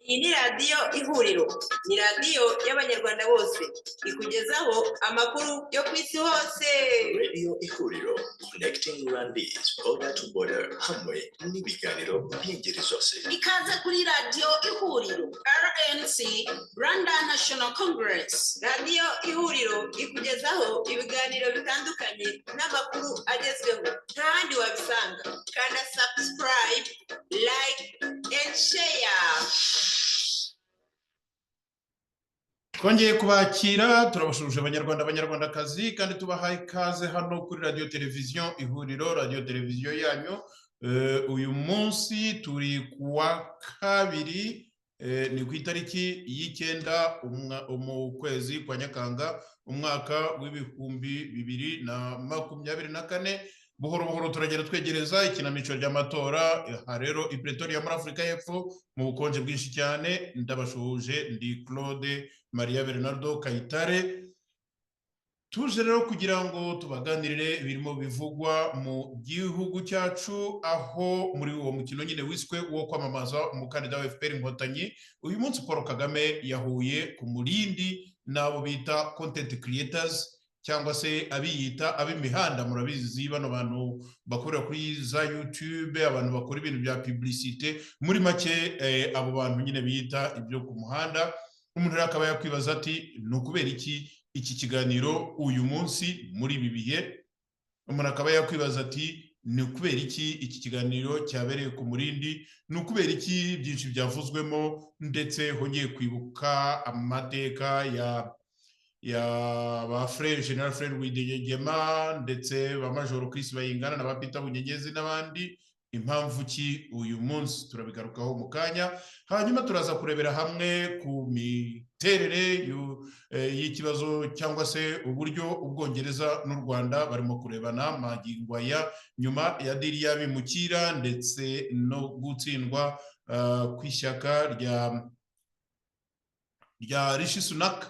Iyi ni radiyo Ihuriro, ni radiyo y'Abanyarwanda bose, ikugezaho amakuru yo ku isi hose. Radio Ihuriro, connecting Rwandese border to border, hamwe n'ibiganiro by'ingeri zose. Ikaze kuri Radiyo Ihuriro, RNC, Rwanda National Congress. Radiyo Ihuriro ikugezaho ibiganiro bitandukanye n'amakuru agezweho, nta handi wabisanga. Kanda subscribe, like and share. Twongeye kubakira, turabashuje Abanyarwanda, Abanyarwandakazi, kandi tubahaye ikaze hano kuri Radiyo Televiziyo Ihuriro, radiyo televiziyo yanyu. Uyu munsi turi ku wa kabiri, ni ku itariki y'9 mu kwezi kwa Nyakanga, umwaka w'2024. Buhoro buhoro turagenda twegereza ikinamico ry'amatora. Aha rero i Pretoria muri Afurika y'Epfo, mu bukonje bwinshi cyane. Ndabashuhuje, ndi Claude Maria Bernardo Kayitare. Tuje rero kugira ngo tubaganirire ibirimo bivugwa mu gihugu cyacu, aho muri uwo mukino nyine wiswe wo kwamamaza umukandida wa FPR Inkotanyi, uyu munsi Paul Kagame yahuye ku Murindi n'abo bita content creators, cyangwa se abiyita ab'imihanda. Murabizi, bano bantu bakorera kuri za YouTube, abantu bakora ibintu bya publicité, muri make abo bantu nyine biyita ibyo ku muhanda. Umuntu rero akaba yakwibaza ati: "Ni ukubera iki iki kiganiro uyu munsi muri ibi bihe?" Umuntu akaba yakwibaza ati: "Ni ukubera iki iki kiganiro cyabereye ku Murindi? Ni ukubera iki byinshi byavuzwemo, ndetse hongeye kwibuka amateka ya ba Frère General Fred Rwigema, ndetse ba Majoro Chris Bayingana na ba Peter Bunyenyezi n'abandi? Impamvu ki uyu munsi? Turabigarukaho mu kanya. Hanyuma turaza kurebera hamwe ku miterere y'ikibazo, cyangwa se uburyo Ubwongereza n'u Rwanda barimo kurebana magingo aya, nyuma ya deal y'abimukira ndetse no gutsindwa kw'ishyaka rya Rishi Sunak,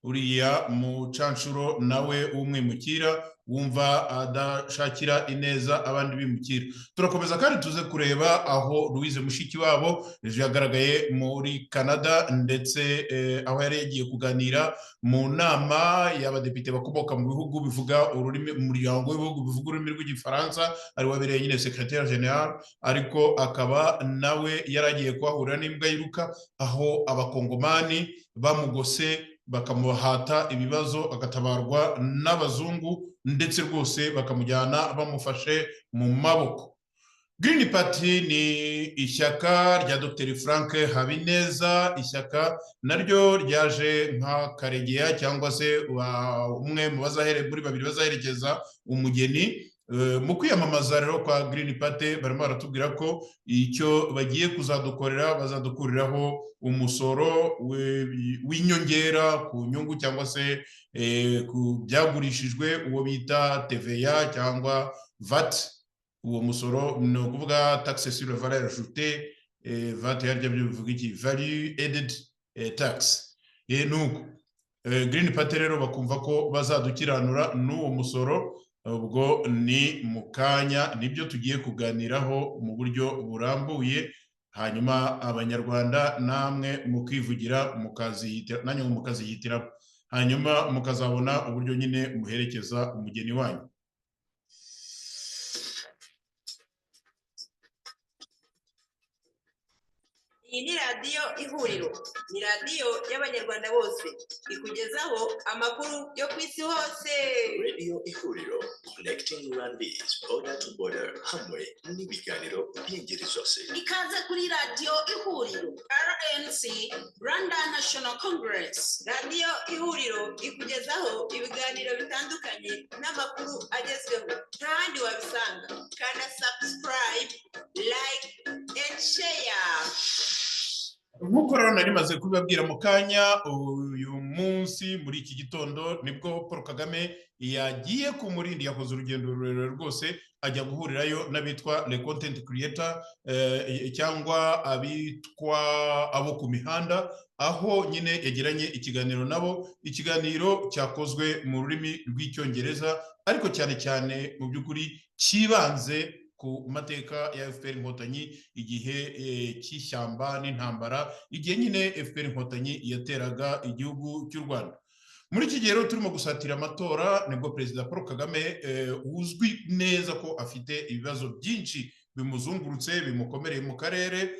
uriya mucanshuro nawe w'umwimukira wumva adashakira ineza abandi bimukira. Turakomeza kandi tuze kureba aho Louise Mushikiwabo ejo yagaragaye muri Canada, ndetse aho yari yagiye kuganira mu nama y'abadepite bakomoka mu bihugu bivuga ururimi, umuryango w'ibihugu bivuga ururimi rw'Igifaransa, ari wabereye nyine secrétaire général, ariko akaba nawe yaragiye kuhahurira n'imbwa yiruka, aho Abakongomani bamugose bakamuhata ibibazo, agatabarwa n'abazungu, ndetse rwose bakamujyana bamufashe mu maboko. Green Party ni ishyaka rya Dr Frank Habineza, ishyaka naryo ryaje nka Karegeya, cyangwa se umwe mu bazahere muri babiri bazaherekeza umugeni mu kwiyamamaza. Rero kwa Green Party barimo baratubwira ko icyo bagiye kuzadukorera, bazadukuriraho umusoro w'inyongera ku nyungu, cyangwa se ku byagurishijwe, uwo bita TVA cyangwa VAT. Uwo musoro ni ukuvuga taxe sur la valeur ajoutée. VAT yaryo byo bivuga iki? Value added tax. Nuko Green Party rero bakumva ko bazadukiranura n'uwo musoro. Ubwo ni mu kanya, nibyo tugiye kuganiraho mu buryo burambuye, hanyuma Abanyarwanda namwe mukivugira, mukazihitira, nanyu mukazihitiramo, hanyuma mukazabona uburyo nyine muherekeza umugeni wanyu. Iyi ni radiyo Ihuriro, ni radiyo y'Abanyarwanda bose, ikugezaho amakuru yo ku isi hose. Radio Ihuriro, connecting Rwandese border to border, hamwe n'ibiganiro by'ingeri zose. Ikaze kuri Radiyo Ihuriro, RNC, Rwanda National Congress. Radiyo Ihuriro ikugezaho ibiganiro bitandukanye n'amakuru agezweho, nta handi wabisanga. Kanda subscribe, like and share. Nk'uko rero nari maze kubibabwira mu kanya, uyu munsi muri iki gitondo nibwo Paul Kagame yagiye ku Murindi, yakoze urugendo rurerure rwose, ajya guhurirayo n'abitwa le content creator, cyangwa abitwa abo ku mihanda, aho nyine yagiranye ikiganiro nabo, ikiganiro cyakozwe mu rurimi rw'Icyongereza, ariko cyane cyane mu by'ukuri cyibanze ku mateka ya FPR Inkotanyi igihe cy'ishyamba n'intambara, igihe nyine FPR Inkotanyi yateraga igihugu cy'u Rwanda. Muri iki gihe rero turimo gusatira amatora, nibwo Perezida Paul Kagame, uzwi neza ko afite ibibazo byinshi bimuzungurutse, bimukomereye mu karere,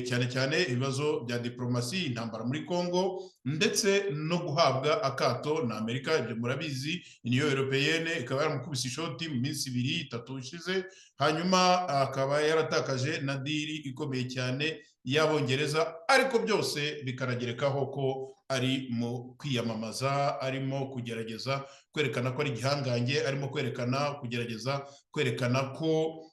cyane cyane ibibazo bya diplomasi, intambara muri Congo, ndetse no guhabwa akato na Amerika. Ibyo murabizi, Union Européenne ikaba yaramukubise ishoti mu minsi 2-3 ishize, hanyuma akaba yaratakaje na deal ikomeye cyane y'Abongereza, ariko byose bikanagerekaho ko ari mu kwiyamamaza, arimo kugerageza kwerekana ko ari igihangange, arimo kwerekana, kugerageza kwerekana ko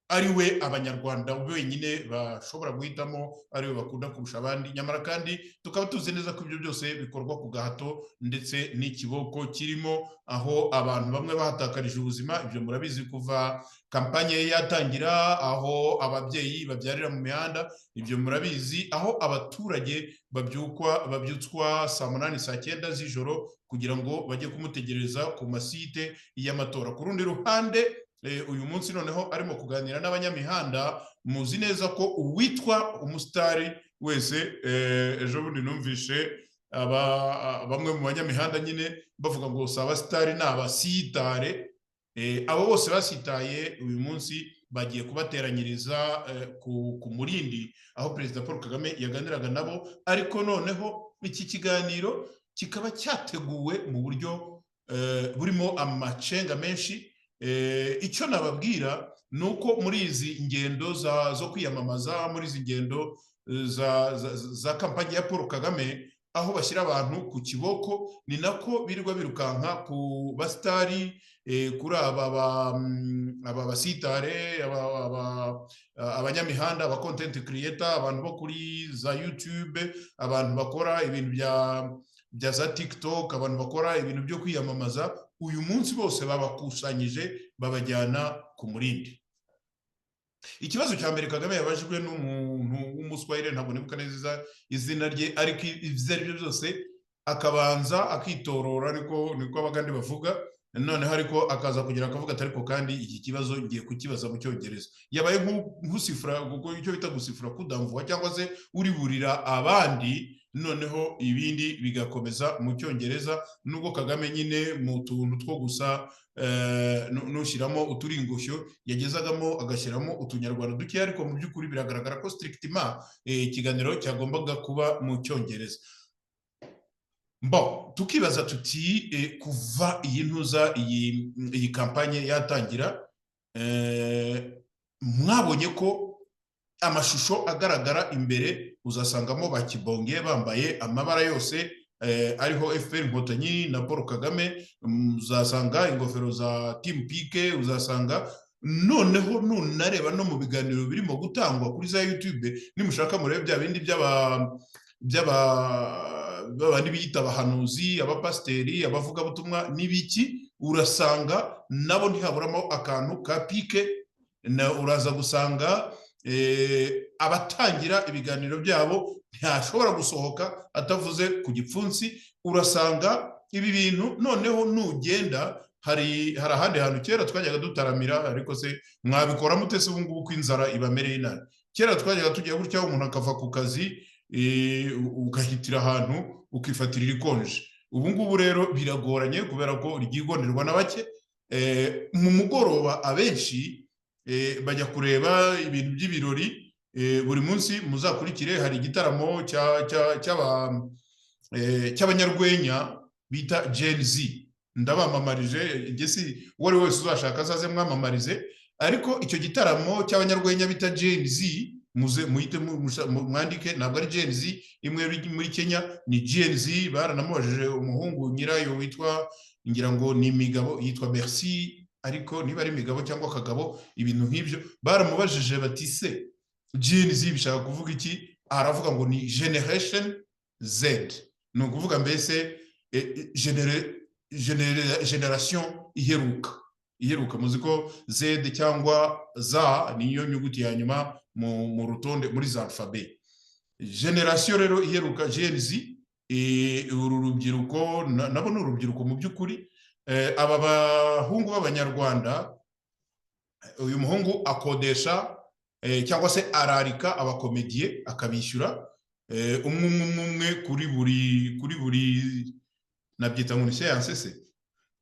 ari we Abanyarwanda wenyine bashobora guhitamo, ari we bakunda kurusha abandi. Nyamara kandi tukaba tuzi neza ko ibyo byose bikorwa ku gahato ndetse n'ikiboko kirimo, aho abantu bamwe bahatakarije ubuzima. Ibyo murabizi kuva kampanye ye yatangira, aho ababyeyi babyarira mu mihanda. Ibyo murabizi, aho abaturage babyutswa saa 8, saa 9 z'ijoro kugira ngo bajye kumutegereza ku masite y'amatora. Ku rundi ruhande, uyu munsi noneho arimo kuganira n'abanyamihanda. Muzi neza ko uwitwa umusitari wese, ejo bundi numvishe bamwe mu banyamihanda nyine bavuga ngo si abasitari, ni abasitare. Abo bose basitaye uyu munsi bagiye kubateranyiriza ku Murindi, aho Perezida Paul Kagame yaganiraga nabo. Ariko noneho iki kiganiro kikaba cyateguwe mu buryo burimo amacenga menshi. Icyo nababwira ni uko muri izi ngendo zo kwiyamamaza, muri izi ngendo za kampanye ya Paul Kagame, aho bashyira abantu ku kiboko, ni nako birirwa birukanka ku basitari, kuri aba basitare, abanyamihanda, aba content creator, abantu bo kuri za YouTube, abantu bakora ibintu bya za TikTok, abantu bakora ibintu byo kwiyamamaza. Uyu munsi bose babakusanyije, babajyana ku Murindi. Ikibazo cya mbere Kagame yabajijwe n'umuntu w'umuswahili, ntabwo nibuka neza izina rye, ariko ibyo ari byo byose akabanza akitorora, niko Abagande bavuga. Noneho ariko akaza kugira akavuga ati: "Ariko kandi iki kibazo ngiye kukibaza mu Cyongereza." Yabaye nk'usifura, kuko icyo bita gusifura kudamvuwa, cyangwa se uriburira abandi, noneho ibindi bigakomeza mu Cyongereza, nubwo Kagame nyine mu tuntu two gusa nushyiramo uturingushyo yagezagamo agashyiramo Utunyarwanda dukeya, ariko mu by'ukuri biragaragara ko strictement ikiganiro cyagombaga kuba mu Cyongereza. Bo tukibaza tuti: kuva iyi ntuza, iyi kampanye yatangira, mwabonye ko amashusho agaragara imbere uzasangamo ba Kibonge bambaye amabara yose ariho FPR Inkotanyi na Paul Kagame, uzasanga ingofero za Team PK, uzasanga noneho nunareba no mu biganiro birimo gutangwa kuri za YouTube, nimushaka murebe bya bindi by'aba babandi biyita abahanuzi, abapasiteri, abavugabutumwa n'ibiki, urasanga nabo ntihaburamo akantu ka PK. Na uraza gusanga abatangira ibiganiro byabo ntashobora gusohoka atavuze ku gipfunsi. Urasanga ibi bintu noneho nugenda hari ahandi hantu kera twajyaga dutaramira, ariko se mwabikora mute se ubu ngubu ko inzara ibamereye nabi? Kera twajyaga tujya gutya, umuntu akava ku kazi, ugahitira ahantu ukifatira irikonje. Ubu ngubu rero biragoranye kubera ko ryigonderwa na bake. Mu mugoroba abenshi bajya kureba ibintu by'ibirori. Buri munsi muzakurikire, hari igitaramo cy'abanyarwenya bita Gen Z. Ndabamamarije, njye si uwo ari we wese uzashaka azaze mwamamarize, ariko icyo gitaramo cy'abanyarwenya bita Gen Z, muze muhite mwandike. Ntabwo ari Gen Z imwe iri muri Kenya, ni Gen Z. Baranamubajije umuhungu nyirayo witwa, ngira ngo ni Migabo, yitwa Merci, ariko niba ari Migabo cyangwa Kagabo, ibintu nk'ibyo. Baramubajije bati: "Se Gen Z bishaka kuvuga iki?" Aravuga ngo ni Generation Z, ni ukuvuga mbese generation iheruka. Iheruka, muzi ko Z cyangwa za niyo nyuguti ya nyuma mu rutonde muri za alphabet. Generation rero iheruka, Gen Z, uru rubyiruko nabo ni urubyiruko mu by'ukuri. Aba bahungu b'Abanyarwanda. Uyu muhungu akodesha cyangwa se ararika abakomediye, akabishyura umwe umwe umwe kuri buri, nabyita ngo ni séance se,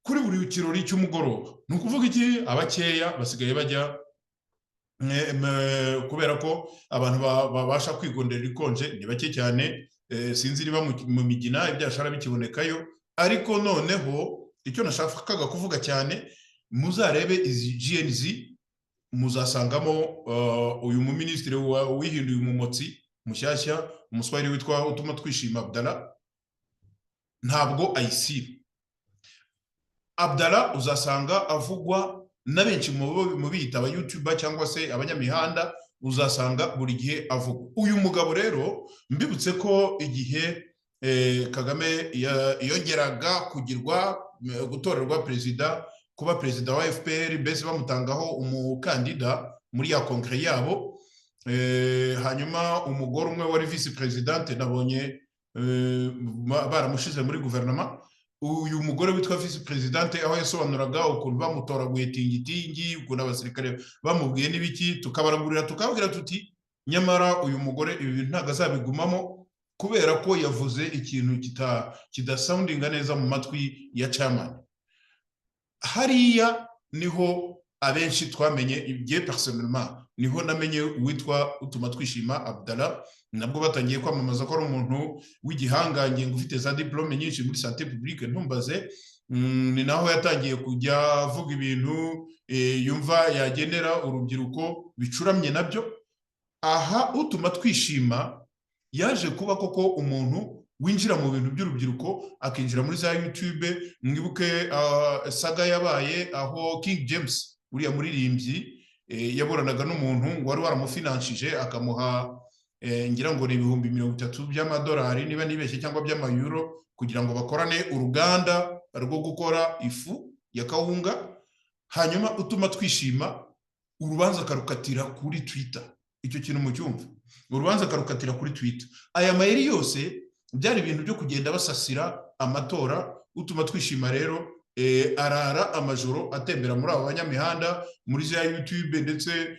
kuri buri kirori cy'umugoroba. Ni ukuvuga iki? Abakeya basigaye bajya, kubera ko abantu babasha kwigondera ikonje ni bake cyane. Sinzi niba mu Migina ibyashara bikibonekayo. Ariko noneho icyo nashakaga kuvuga cyane, muzarebe izi Gen Z, muzasangamo uyu muminisitiri wihinduye umumotsi mushyashya, umuswahili witwa Utuma Twishima Abdallah. Ntabwo ayisiba Abdallah, uzasanga avugwa na benshi mu biyita aba YouTuber cyangwa se abanyamihanda, uzasanga buri gihe avugwa uyu mugabo. Rero mbibutse ko igihe Kagame yongeraga kugirwa, gutorerwa perezida, kuba perezida wa FPR, mbese bamutangaho umukandida muri ya congrès yabo, hanyuma umugore umwe wari vice présidente, nabonye baramushize muri guverinoma, uyu mugore witwa vice présidente, aho yasobanuraga ukuntu bamutoraguye tingitingi, ukuntu abasirikare bamubwiye n'ibiki, tukabaragurira, tukababwira tuti: "Nyamara uyu mugore ibi bintu ntabwo azabigumamo, kubera ko yavuze ikintu kidasoundinga neza mu matwi ya chairman." Hariya niho abenshi twamenye, ibye personnellement niho namenye uwitwa Utuma Twishima Abdallah. Nabwo batangiye kwamamaza ko ari umuntu w'igihangange, ngo ufite za diplôme nyinshi muri santé publique, ntumbaze. Ni naho yatangiye kujya avuga ibintu yumva yagenera urubyiruko bicuramye nabyo. Aha Utuma Twishima yaje kuba koko umuntu winjira mu bintu by'urubyiruko, akinjira muri za YouTube. Mwibuke saga yabaye aho King James, uriya muririmbyi, yaburanaga n'umuntu ngo wari waramufinanshije, akamuha ngira ngo ni 30,000 by'amadolari niba nibeshye, cyangwa by'amayuro, kugira ngo bakorane uruganda rwo gukora ifu ya kawunga. Hanyuma Utuma Twishima urubanza akarukatira kuri Twitter. Icyo kintu mucyumva, urubanza akarukatira kuri Twitter. Aya mayeri yose byari ibintu byo kugenda basasira amatora. Utuma Twishima rero arara amajoro atembera muri abo banyamihanda, muri za YouTube, ndetse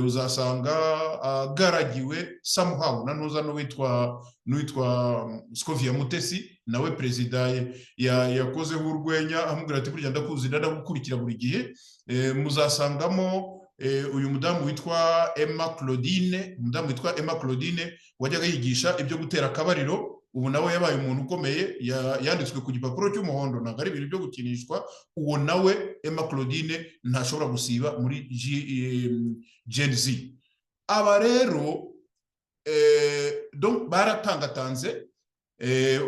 uzasanga agaragiwe somehow na ntuza n'uwitwa Scovia Mutesi, nawe perezida yakozeho urwenya amubwira ati: "Burya ndakuzi, ndagukurikira buri gihe." Muzasangamo uyu mudamu witwa Emma Claudine, umudamu witwa Emma Claudine wajyaga yigisha ibyo gutera akabariro, ubu nawe yabaye umuntu ukomeye, yanditswe ku gipapuro cy'umuhondo, ntabwo ari ibintu byo gukinishwa. Uwo nawe Emma Claudine ntashobora gusiba muri Gen Z. Aba rero donc baratangatanze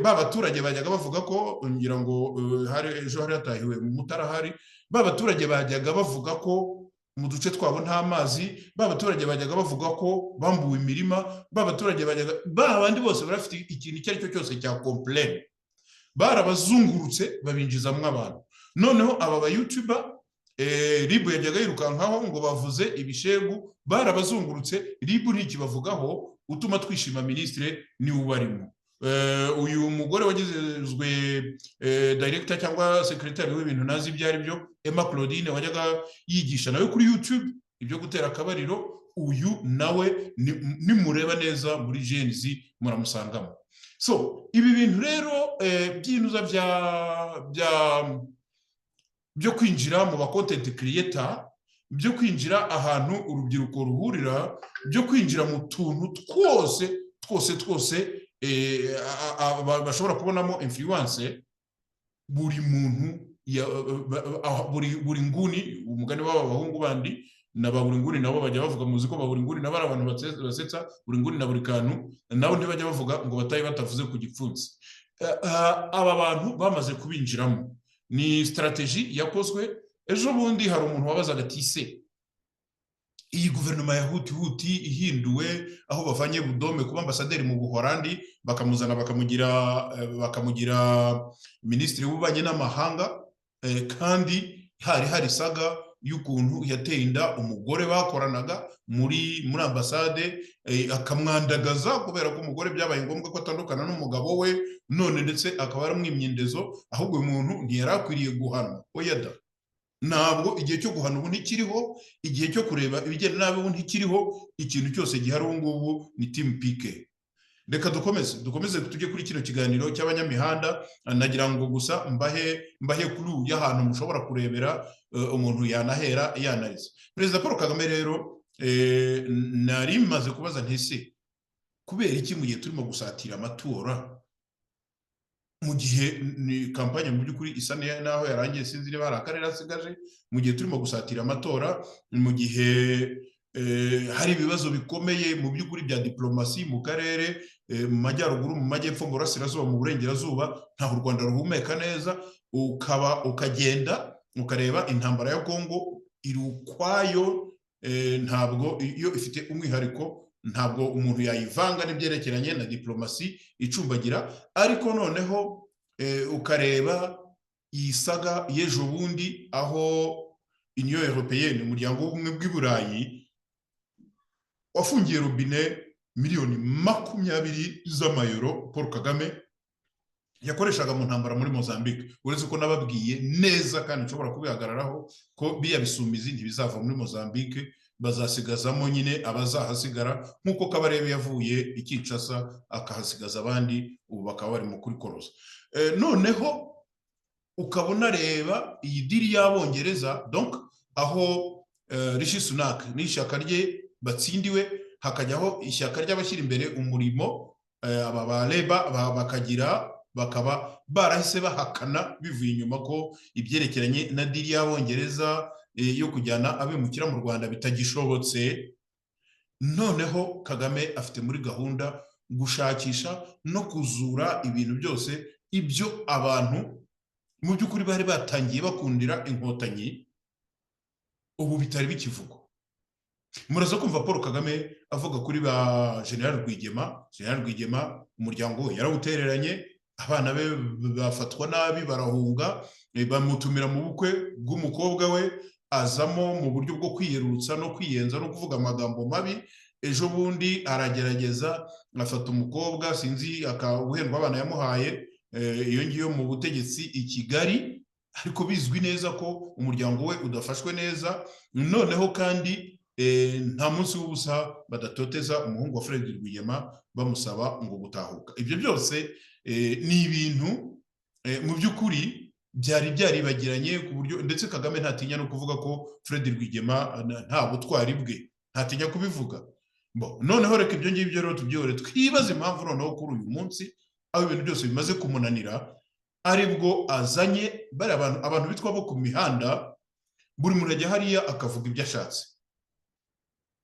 ba baturage bajyaga bavuga ko, ngira ngo hari ejo hari hatahiwe mu Mutara, hari ba baturage bajyaga bavuga ko mu duce twabo nta mazi, ba baturage bajyaga bavuga ko bambuwe imirima, ba baturage bajyaga, ba bandi bose barafite ikintu icyo ari cyo cyose cya complain, barabazungurutse, babinjizamo abantu. Noneho aba ba YouTuber RIB yajyaga yirukankaho ngo bavuze ibishegu, barabazungurutse, RIB ntikibavugaho. Utuma Twishima minisitire niwe ubarimo. Uyu mugore wagizwe director cyangwa secretary w'ibintu nazi ibyo ari byo, Emma Claudine, wajyaga yigisha nawe kuri YouTube ibyo gutera akabariro, uyu nawe nimureba neza muri Gen Z muramusangamo. So ibi bintu rero by'inuza bya byo kwinjira mu ba content creator, byo kwinjira ahantu urubyiruko ruhurira, byo kwinjira mu tuntu twose twose twose bashobora kubonamo influence, buri muntu buri nguni, umugani w'aba bahungu bandi na ba buri nguni, nabo bajya bavuga, muzi ko ba buri nguni nabo ari abantu basetsa, buri nguni na buri kantu, nabo ntibajya bavuga ngo bataye batavuze ku gipfunsi. Aba bantu bamaze kubinjiramo, ni stratégie yakozwe. Ejo bundi hari umuntu wabazaga ati: "Se iyi guverinoma ya huti huti ihinduwe, aho bavanye Budome kuba ambasaderi mu Buhorandi, bakamuzana bakamugira minisitiri w'ububanyi n'amahanga, kandi hari saga y'ukuntu yateye inda umugore bakoranaga muri ambasade, akamwandagaza, kubera ko umugore byabaye ngombwa ko atandukana n'umugabo we, none ndetse akaba yaramwimye indezo, ahubwo uyu muntu ntiyari akwiriye guhanwa?" Oya da. Ntabwo igihe cyo guhana ubu ntikiriho, igihe cyo kureba ibigenda nabi ubu ntikiriho. Ikintu cyose gihari ubu ngubu ni team PK. Reka dukomeze tujye kuri kino kiganiro cy'abanyamihanda. Nagira ngo gusa mbahe clue y'ahantu mushobora kurebera, umuntu yanahera yanariza. Perezida Paul Kagame rero, nari maze kubaza ntese kubera iki mu gihe turimo gusatira amatora, mu gihe ni kampanye mu by'ukuri isa n'aho yarangiye, sinzi niba hari akarere asigaje, mu gihe turimo gusatira amatora, mu gihe hari ibibazo bikomeye mu by'ukuri bya diplomasi mu karere, mu majyaruguru, mu majyepfo, mu burasirazuba, mu burengerazuba, ntaho u Rwanda ruhumeka neza, ukaba ukagenda ukareba intambara ya Kongo iri ukwayo, ntabwo iyo ifite umwihariko, ntabwo umuntu yayivanga n'ibyerekeranye na diplomasi icumbagira. Ariko noneho ukareba iyi saga y'ejo bundi aho Union Européenne, umuryango w'ubumwe bw'i Burayi, wafungiye robine 20 miliyoni z'amayero Paul Kagame yakoreshaga mu ntambara muri Mozambique. Uretse ko nababwiye neza kandi nshobora kubihagararaho ko biya bisumizi ntibizava muri Mozambique, bazasigazamo nyine abazahasigara, nk'uko Kabarebe yavuye i Kinshasa akahasigaza abandi, ubu bakaba bari mu kuri koroza. Noneho ukabona reba iyi deal y'Abongereza, donc aho Rishi Sunak n'ishyaka rye batsindiwe, hakajyaho ishyaka ry'abashyira imbere umurimo, aba ba Labour, bakagira bakaba barahise bahakana bivuye inyuma ko ibyerekeranye na deal y'Abongereza yo kujyana abimukira mu Rwanda bitagishobotse. Noneho Kagame afite muri gahunda gushakisha no kuzura ibintu byose ibyo abantu mu by'ukuri bari batangiye bakundira Inkotanyi, ubu bitari bikivugwa. Muraza kumva Paul Kagame avuga kuri ba General Rwigema. General Rwigema umuryango we yarawutereranye, abana be bafatwa nabi barahunga, bamutumira mu bukwe bw'umukobwa we, azamo mu buryo bwo kwiyerurutsa no kwiyenza no kuvuga amagambo mabi. Ejo bundi aragerageza afata umukobwa, sinzi akabuhendwa abana yamuhaye iyo ngiyo mu butegetsi i Kigali, ariko bizwi neza ko umuryango we udafashwe neza. Noneho kandi nta munsi w'ubusa badatoteza umuhungu wa Fred Rwigema bamusaba ngo gutahuka. Ibyo byose ni ibintu mu by'ukuri byari byaribagiranye, ku buryo ndetse Kagame ntatinya no kuvuga ko Fred Rwigema nta butwari bwe, ntatinya kubivuga. Noneho reka ibyo ngibyo rero tubyihore, twibaze impamvu noneho kuri uyu munsi aho ibintu byose bimaze kumunanira aribwo azanye bariya abantu, abantu bitwa bo ku mihanda. Buri muntu ajya hariya akavuga ibyo ashatse.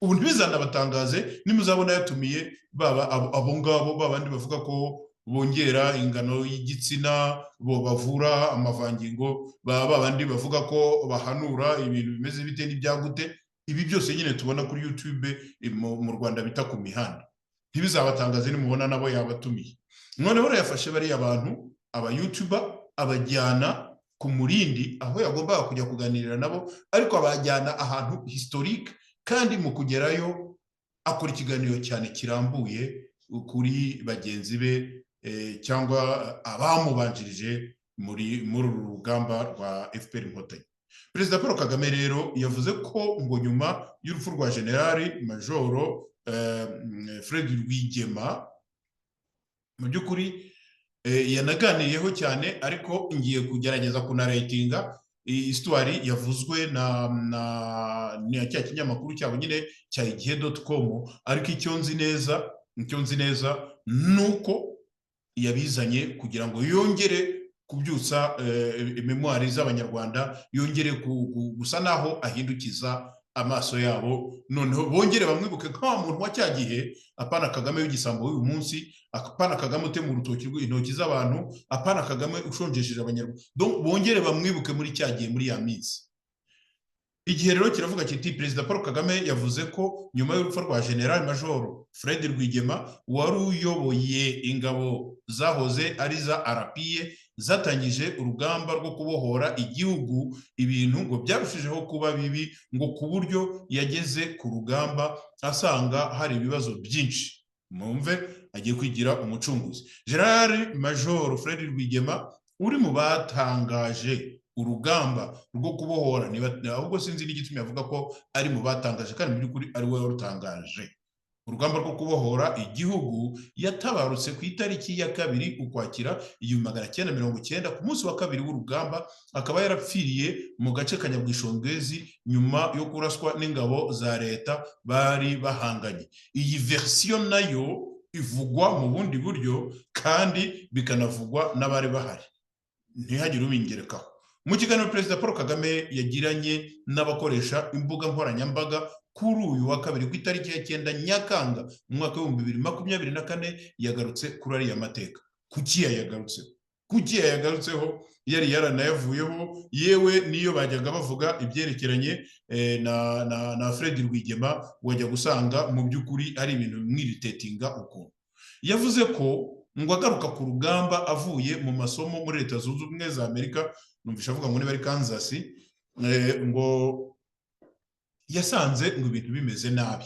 Ubu ntibizanabatangaze nimuzabona yatumiye baba abo ngabo babandi bavuga ko bongera ingano y'igitsina, bo bavura amavangingo, baba babandi bavuga ko bahanura ibintu bimeze bite n'ibyagute, ibi byose nyine tubona kuri YouTube mu Rwanda bita ku mihanda. Ntibizabatangaze nimubona nabo yabatumiye. Noneho rero yafashe bariya bantu aba YouTuber abajyana ku Murindi aho yagombaga kujya kuganirira nabo, ariko abajyana ahantu historique, kandi mu kugerayo akora ikiganiro cyane kirambuye kuri bagenzi be cyangwa abamubanjirije muri uru rugamba rwa FPR Inkotanyi. Perezida Paul Kagame rero yavuze ko ngo nyuma y'urupfu rwa Generali Majoro Fred Rwigema, mu by'ukuri yanaganiriyeho cyane, ariko ngiye kugerageza kunarratinga histoire yavuzwe na cya kinyamakuru cyabo nyine cya igihe.com. Ariko icyo nzi neza ni uko yabizanye kugira ngo yongere kubyutsa mémoire z'Abanyarwanda, yongere gusa naho ahindukiza amaso yabo, noneho bongere bamwibuke nka wa muntu wa cya gihe, apana Kagame w'igisambo w'uyu munsi, apana Kagame utema urutoki intoki z'abantu, apana Kagame ushonjesheje Abanyarwanda. Donc bongere bamwibuke muri cya gihe, muri ya minsi. Igihe rero kiravuga kiti: "Perezida Paul Kagame yavuze ko nyuma y'urupfu rwa General Major Fred Rwigema wari uyoboye ingabo zahoze ari za RPA zatangije urugamba rwo kubohora igihugu, ibintu ngo byarushijeho kuba bibi, ngo ku buryo yageze ku rugamba asanga hari ibibazo byinshi." Mwumve, agiye kwigira umucunguzi. General Major Fred Rwigema uri mu batangaje urugamba rwo kubohora, ahubwo sinzi n'igitumye avuga ko ari mu batangaje, kandi mu by'ukuri ari we warutangaje urugamba rwo kubohora igihugu. Yatabarutse ku itariki ya 2 Ukwakira 1990, ku munsi wa kabiri w'urugamba, akaba yarapfiriye mu gace ka Nyabwishongwezi nyuma yo kuraswa n'ingabo za leta bari bahanganye. Iyi version nayo ivugwa mu bundi buryo kandi bikanavugwa n'abari bahari, ntihagire ubingerekaho. Mu kiganiro Perezida Paul Kagame yagiranye n'abakoresha imbuga nkoranyambaga kuri uyu wa kabiri ku itariki ya 9 Nyakanga mu mwaka w'2024, yagarutse kuri ariya mateka. Kuki yayagarutseho? Kuki yayagarutseho yari yaranayavuyeho? Yewe niyo bajyaga bavuga ibyerekeranye na Fred Rwigema, wajya gusanga mu by'ukuri ari ibintu bimwiritetinga ukuntu. Yavuze ko ngo agaruka ku rugamba avuye mu masomo muri Leta Zunze Ubumwe za Amerika, numvisha avuga ngo niba ari Kansas, ngo yasanze ngo ibintu bimeze nabi.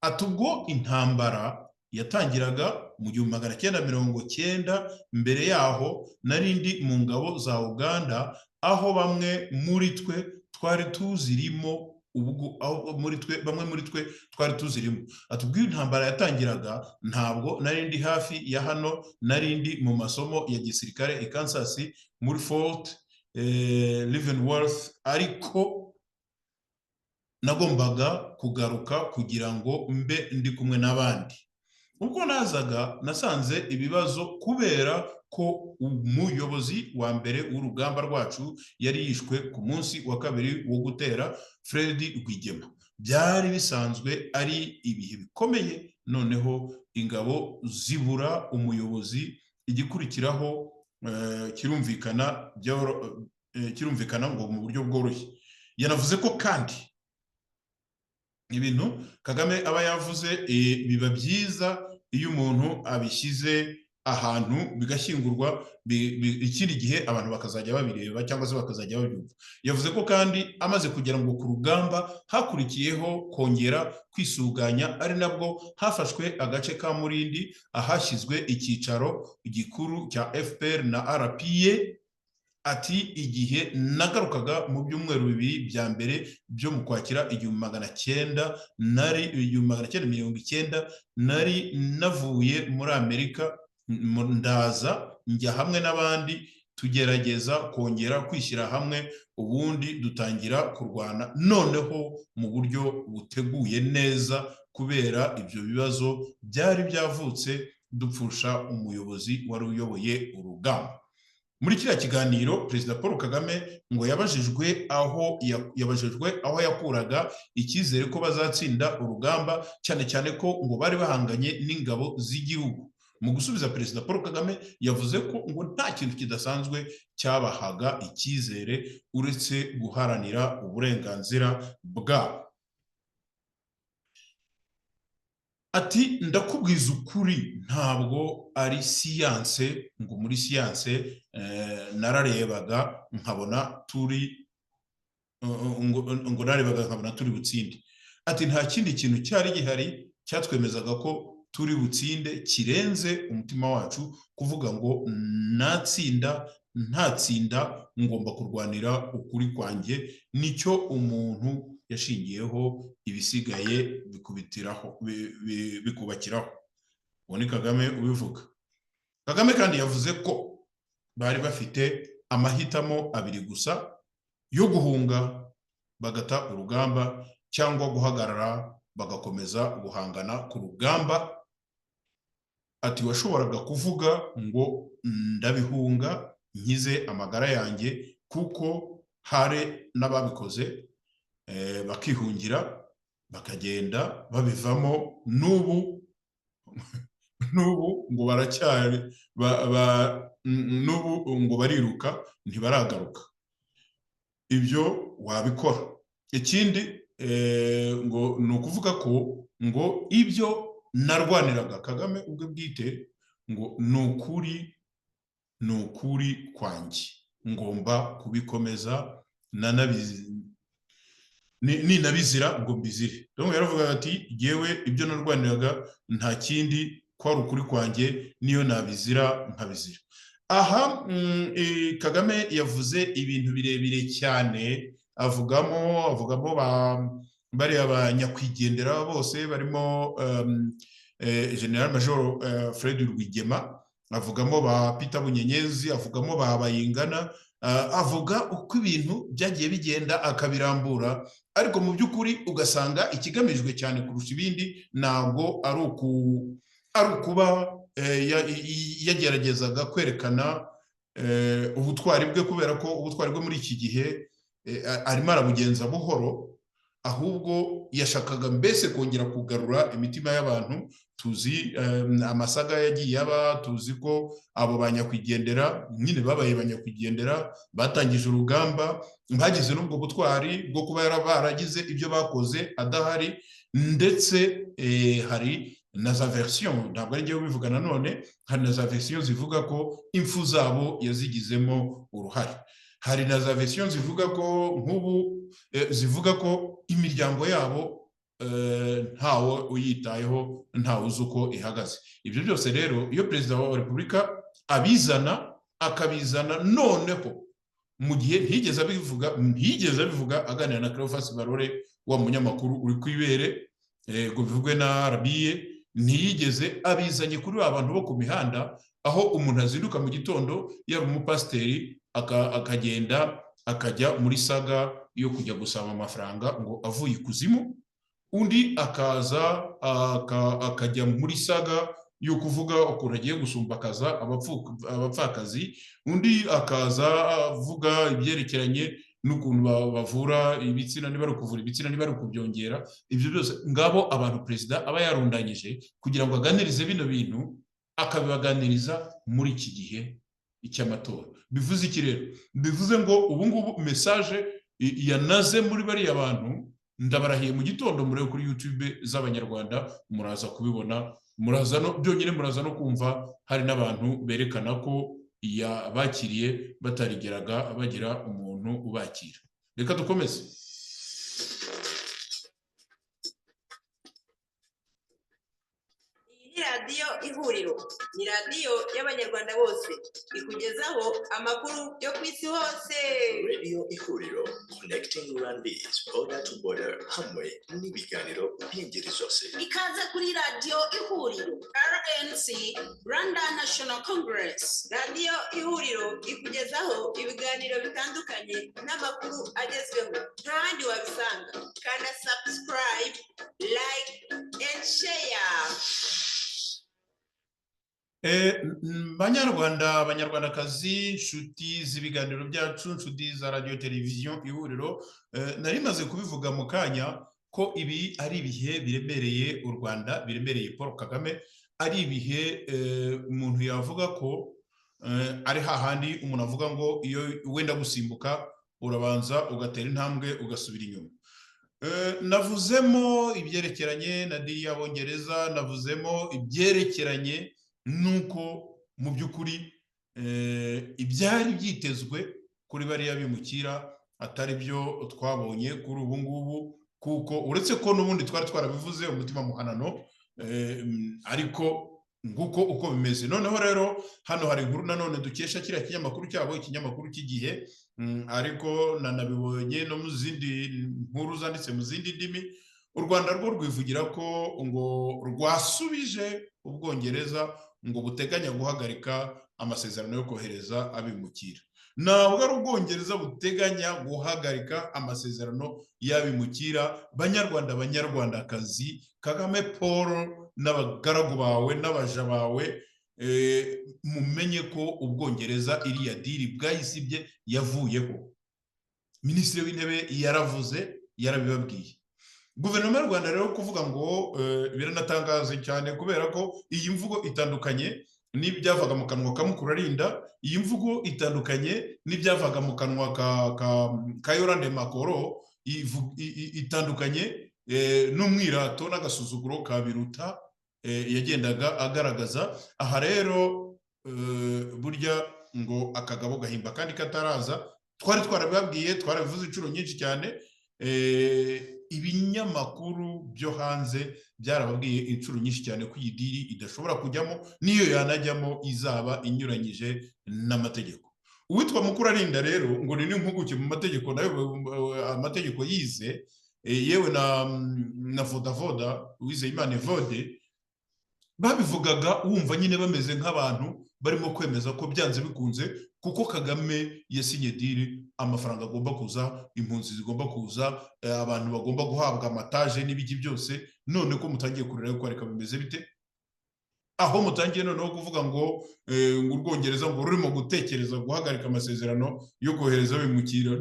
Ati ubwo intambara yatangiraga mu 1990, mbere yaho nari ndi mu ngabo za Uganda, aho bamwe muri twe twari tuzirimo, ubwo aho muri twe bamwe muri twe twari tuzirimo. Ati ubwo intambara yatangiraga ntabwo nari ndi hafi ya hano, nari ndi mu masomo ya gisirikare i Kansas muri Fort Leavenworth, ariko nagombaga kugaruka kugira ngo mbe ndi kumwe n'abandi. Ubwo nazaga nasanze ibibazo kubera ko umuyobozi wa mbere w'urugamba rwacu yari yishwe ku munsi wa kabiri wo gutera, Fred Rwigema. Byari bisanzwe ari ibihe bikomeye, noneho ingabo zibura umuyobozi, igikurikiraho kirumvikana kirumvikana ngo mu buryo bworoshye. Yanavuze ko kandi ibintu Kagame aba yavuze biba byiza iyo umuntu abishyize ahantu bigashyingurwa, ikindi gihe abantu bakazajya babireba cyangwa se bakazajya babyumva. Yavuze ko kandi amaze kugera ngo ku rugamba hakurikiyeho kongera kwisuganya, ari nabwo hafashwe agace ka Murindi ahashyizwe icyicaro gikuru cya FPR na RPA. Ati igihe nagarukaga mu byumweru 2 bya mbere byo mu Kwakira 1990, nari navuye muri Amerika, ndaza njya hamwe n'abandi tugerageza kongera kwishyira hamwe, ubundi dutangira kurwana noneho mu buryo buteguye neza, kubera ibyo bibazo byari byavutse dupfusha umuyobozi wari uyoboye urugamba. Muri kiriya kiganiro Perezida Paul Kagame ngo yabajijwe aho yakuraga icyizere ko bazatsinda urugamba, cyane cyane ko ngo bari bahanganye n'ingabo z'igihugu. Mu gusubiza Perezida Paul Kagame yavuze ko ngo nta kintu kidasanzwe cyabahaga icyizere uretse guharanira uburenganzira bwabo. Ati ndakubwiza ukuri ntabwo ari siyanse, ngo muri siyanse nararebaga nkabona turi ngo narebaga nkabona turi butsinde. Ati nta kindi kintu cyari gihari cyatwemezaga ko turi butsinde kirenze umutima wacu kuvuga ngo natsinda ntatsinda ngomba kurwanira ukuri kwanjye, nicyo umuntu yashingiyeho, ibisigaye bikubitiraho bikubakiraho. Uwo ni Kagame ubivuga. Kagame kandi yavuze ko bari bafite amahitamo abiri gusa yo guhunga bagata urugamba cyangwa guhagarara bagakomeza guhangana ku rugamba. Ati washoboraga kuvuga ngo ndabihunga nkize amagara yanjye, kuko hari n'ababikoze bakihungira bakagenda babivamo, n'ubu ngo baracyari n'ubu ngo bariruka ntibaragaruka. Ibyo wabikora. Ikindi ngo ni ukuvuga ko ngo ibyo narwaniraga Kagame ubwe bwite ngo ni ukuri kwanjye ngomba kubikomeza, ninabizira ngo mbizire. Donc yaravuga ati yewe ibyo narwaniraga nta kindi kwari ukuri kwanjye, niyo nabizira nkabizira. Aha Kagame yavuze ibintu birebire cyane, avugamo bariya ba nyakwigendera bose barimo General Major Fred Rwigema, avugamo ba Peter Bunyenyezi, avugamo ba Bayingana, avuga uko ibintu byagiye bigenda akabirambura, ariko mu by'ukuri ugasanga ikigamijwe cyane kurusha ibindi ntabwo ari ukuba yageragezaga kwerekana ubutwari bwe, kubera ko ubutwari bwe muri iki gihe arimo arabugenza buhoro, ahubwo yashakaga mbese kongera kugarura imitima y'abantu. Tuzi amasaga yagiye aba, tuzi ko abo banyakwigendera nyine babaye banyakwigendera, batangije urugamba, bagize n'ubwo butwari bwo kuba baragize ibyo bakoze adahari, ndetse hari na za version, ntabwo ari njyewe ubivuga nanone, hari na za version zivuga ko impfu zabo yazigizemo uruhare. Hari na za version zivuga ko nk'ubu zivuga ko imiryango yabo ntawe uyitayeho, ntawe uzi uko ihagaze. Ibyo byose rero iyo Perezida wa Repubulika abizana, akabizana noneho mu gihe ntiyigeze abivuga aganira na Cleophas Barore, wa munyamakuru uri ku ibere ngo bivugwe na RBA, ntiyigeze abizanye kuri ba bantu bo ku mihanda, aho umuntu azinduka mu gitondo yari umupasiteri akagenda akajya muri saga yo kujya gusaba amafaranga ngo avuye ikuzimu, undi akaza akajya muri saga yo kuvuga ukuntu agiye gusumbakaza abapfakazi, undi akaza avuga ibyerekeranye n'ukuntu bavura ibitsina, niba ari ukuvura ibitsina, niba ari ukubyongera. Ibyo byose ngabo abantu perezida aba yarundanyije kugira ngo aganirize bino bintu, akabibaganiriza muri iki gihe cy'amatora. Bivuze iki rero? Bivuze ngo ubu ngubu message yanaze muri bariya bantu, ndabarahiye mu gitondo murebe kuri YouTube z'Abanyarwanda muraza kubibona, muraza no byonyine muraza no kumva hari n'abantu berekana ko yabakiriye batarigeraga bagira umuntu ubakira. Reka dukomeze. Iyi ni radiyo Ihuriro, ni radiyo y'Abanyarwanda bose, ikugezaho amakuru yo ku isi hose. Radio Ihuriro, connecting Rwandese border to border, hamwe n'ibiganiro by'ingeri zose. Ikaze kuri radiyo Ihuriro, RNC, Rwanda National Congress. Radiyo Ihuriro ikugezaho ibiganiro bitandukanye n'amakuru agezweho, nta handi wabisanga. Kanda subscribe, like and share. Banyarwanda, Banyarwandakazi, inshuti z'ibiganiro byacu, inshuti za radiyo televiziyo Ihuriro, nari maze kubivuga mu kanya ko ibi ari ibihe biremereye u Rwanda, biremereye Paul Kagame, ari ibihe umuntu yavuga ko ari hahandi umuntu avuga ngo iyo wenda gusimbuka urabanza ugatera intambwe ugasubira inyuma. Navuzemo ibyerekeranye na diri y'Abongereza, navuzemo ibyerekeranye nuko mu by'ukuri ibyari byitezwe kuri bariya bimukira atari byo twabonye kuri ubu ngubu, kuko uretse ko n'ubundi twari twarabivuze umutima muhanano, ariko nguko uko bimeze. Noneho rero hano hari inkuru nanone dukesha kiriya kinyamakuru cyabo, ikinyamakuru cy'Igihe, ariko nanabibonye no mu zindi nkuru zanditse mu zindi ndimi. U Rwanda rwo rwivugira ko ngo rwasubije Ubwongereza ngo buteganya guhagarika amasezerano yo kohereza abimukira. Ntabwo ari Ubwongereza buteganya guhagarika amasezerano y'abimukira. Banyarwanda, Banyarwandakazi, Kagame Paul n'abagaragu bawe n'abaja bawe, mumenye ko Ubwongereza iriya diri bwayisibye, yavuyeho. Minisitiri w'Intebe yaravuze, yarabibabwiye. Guverinoma y'u Rwanda rero kuvuga ngo biranatangaje cyane, kubera ko iyi mvugo itandukanye n'ibyavaga mu kanwa ka Mukurarinda, iyi mvugo itandukanye n'ibyavaga mu kanwa ka Yolande Makoro, itandukanye n'umwirato n'agasuzuguro ka Biruta yagendaga agaragaza. Aha rero burya ngo akagabo gahimba kandi kataraza, twari twarabibabwiye, twarabivuze inshuro nyinshi cyane. Ibinyamakuru byo hanze byarababwiye inshuro nyinshi cyane ko iyi deal idashobora kujyamo, n'iyo yanajyamo izaba inyuranyije n'amategeko. Uwitwa Mukurarinda rero ngo ni n'impuguke mu mategeko, nayo amategeko yize, yewe na Vodavoda Uwizeyimana Evode, babivugaga wumva nyine bameze nk'abantu barimo kwemeza ko byanze bikunze, kuko Kagame yasinye deal, amafaranga agomba kuza, impunzi zigomba kuza, abantu bagomba guhabwa amataje n'ibiki byose. None ko mutangiye kurira ko reka bimeze bite, aho mutangiye noneho kuvuga ngo Urwongereza ngo rurimo gutekereza guhagarika amasezerano yo kohereza abimukira?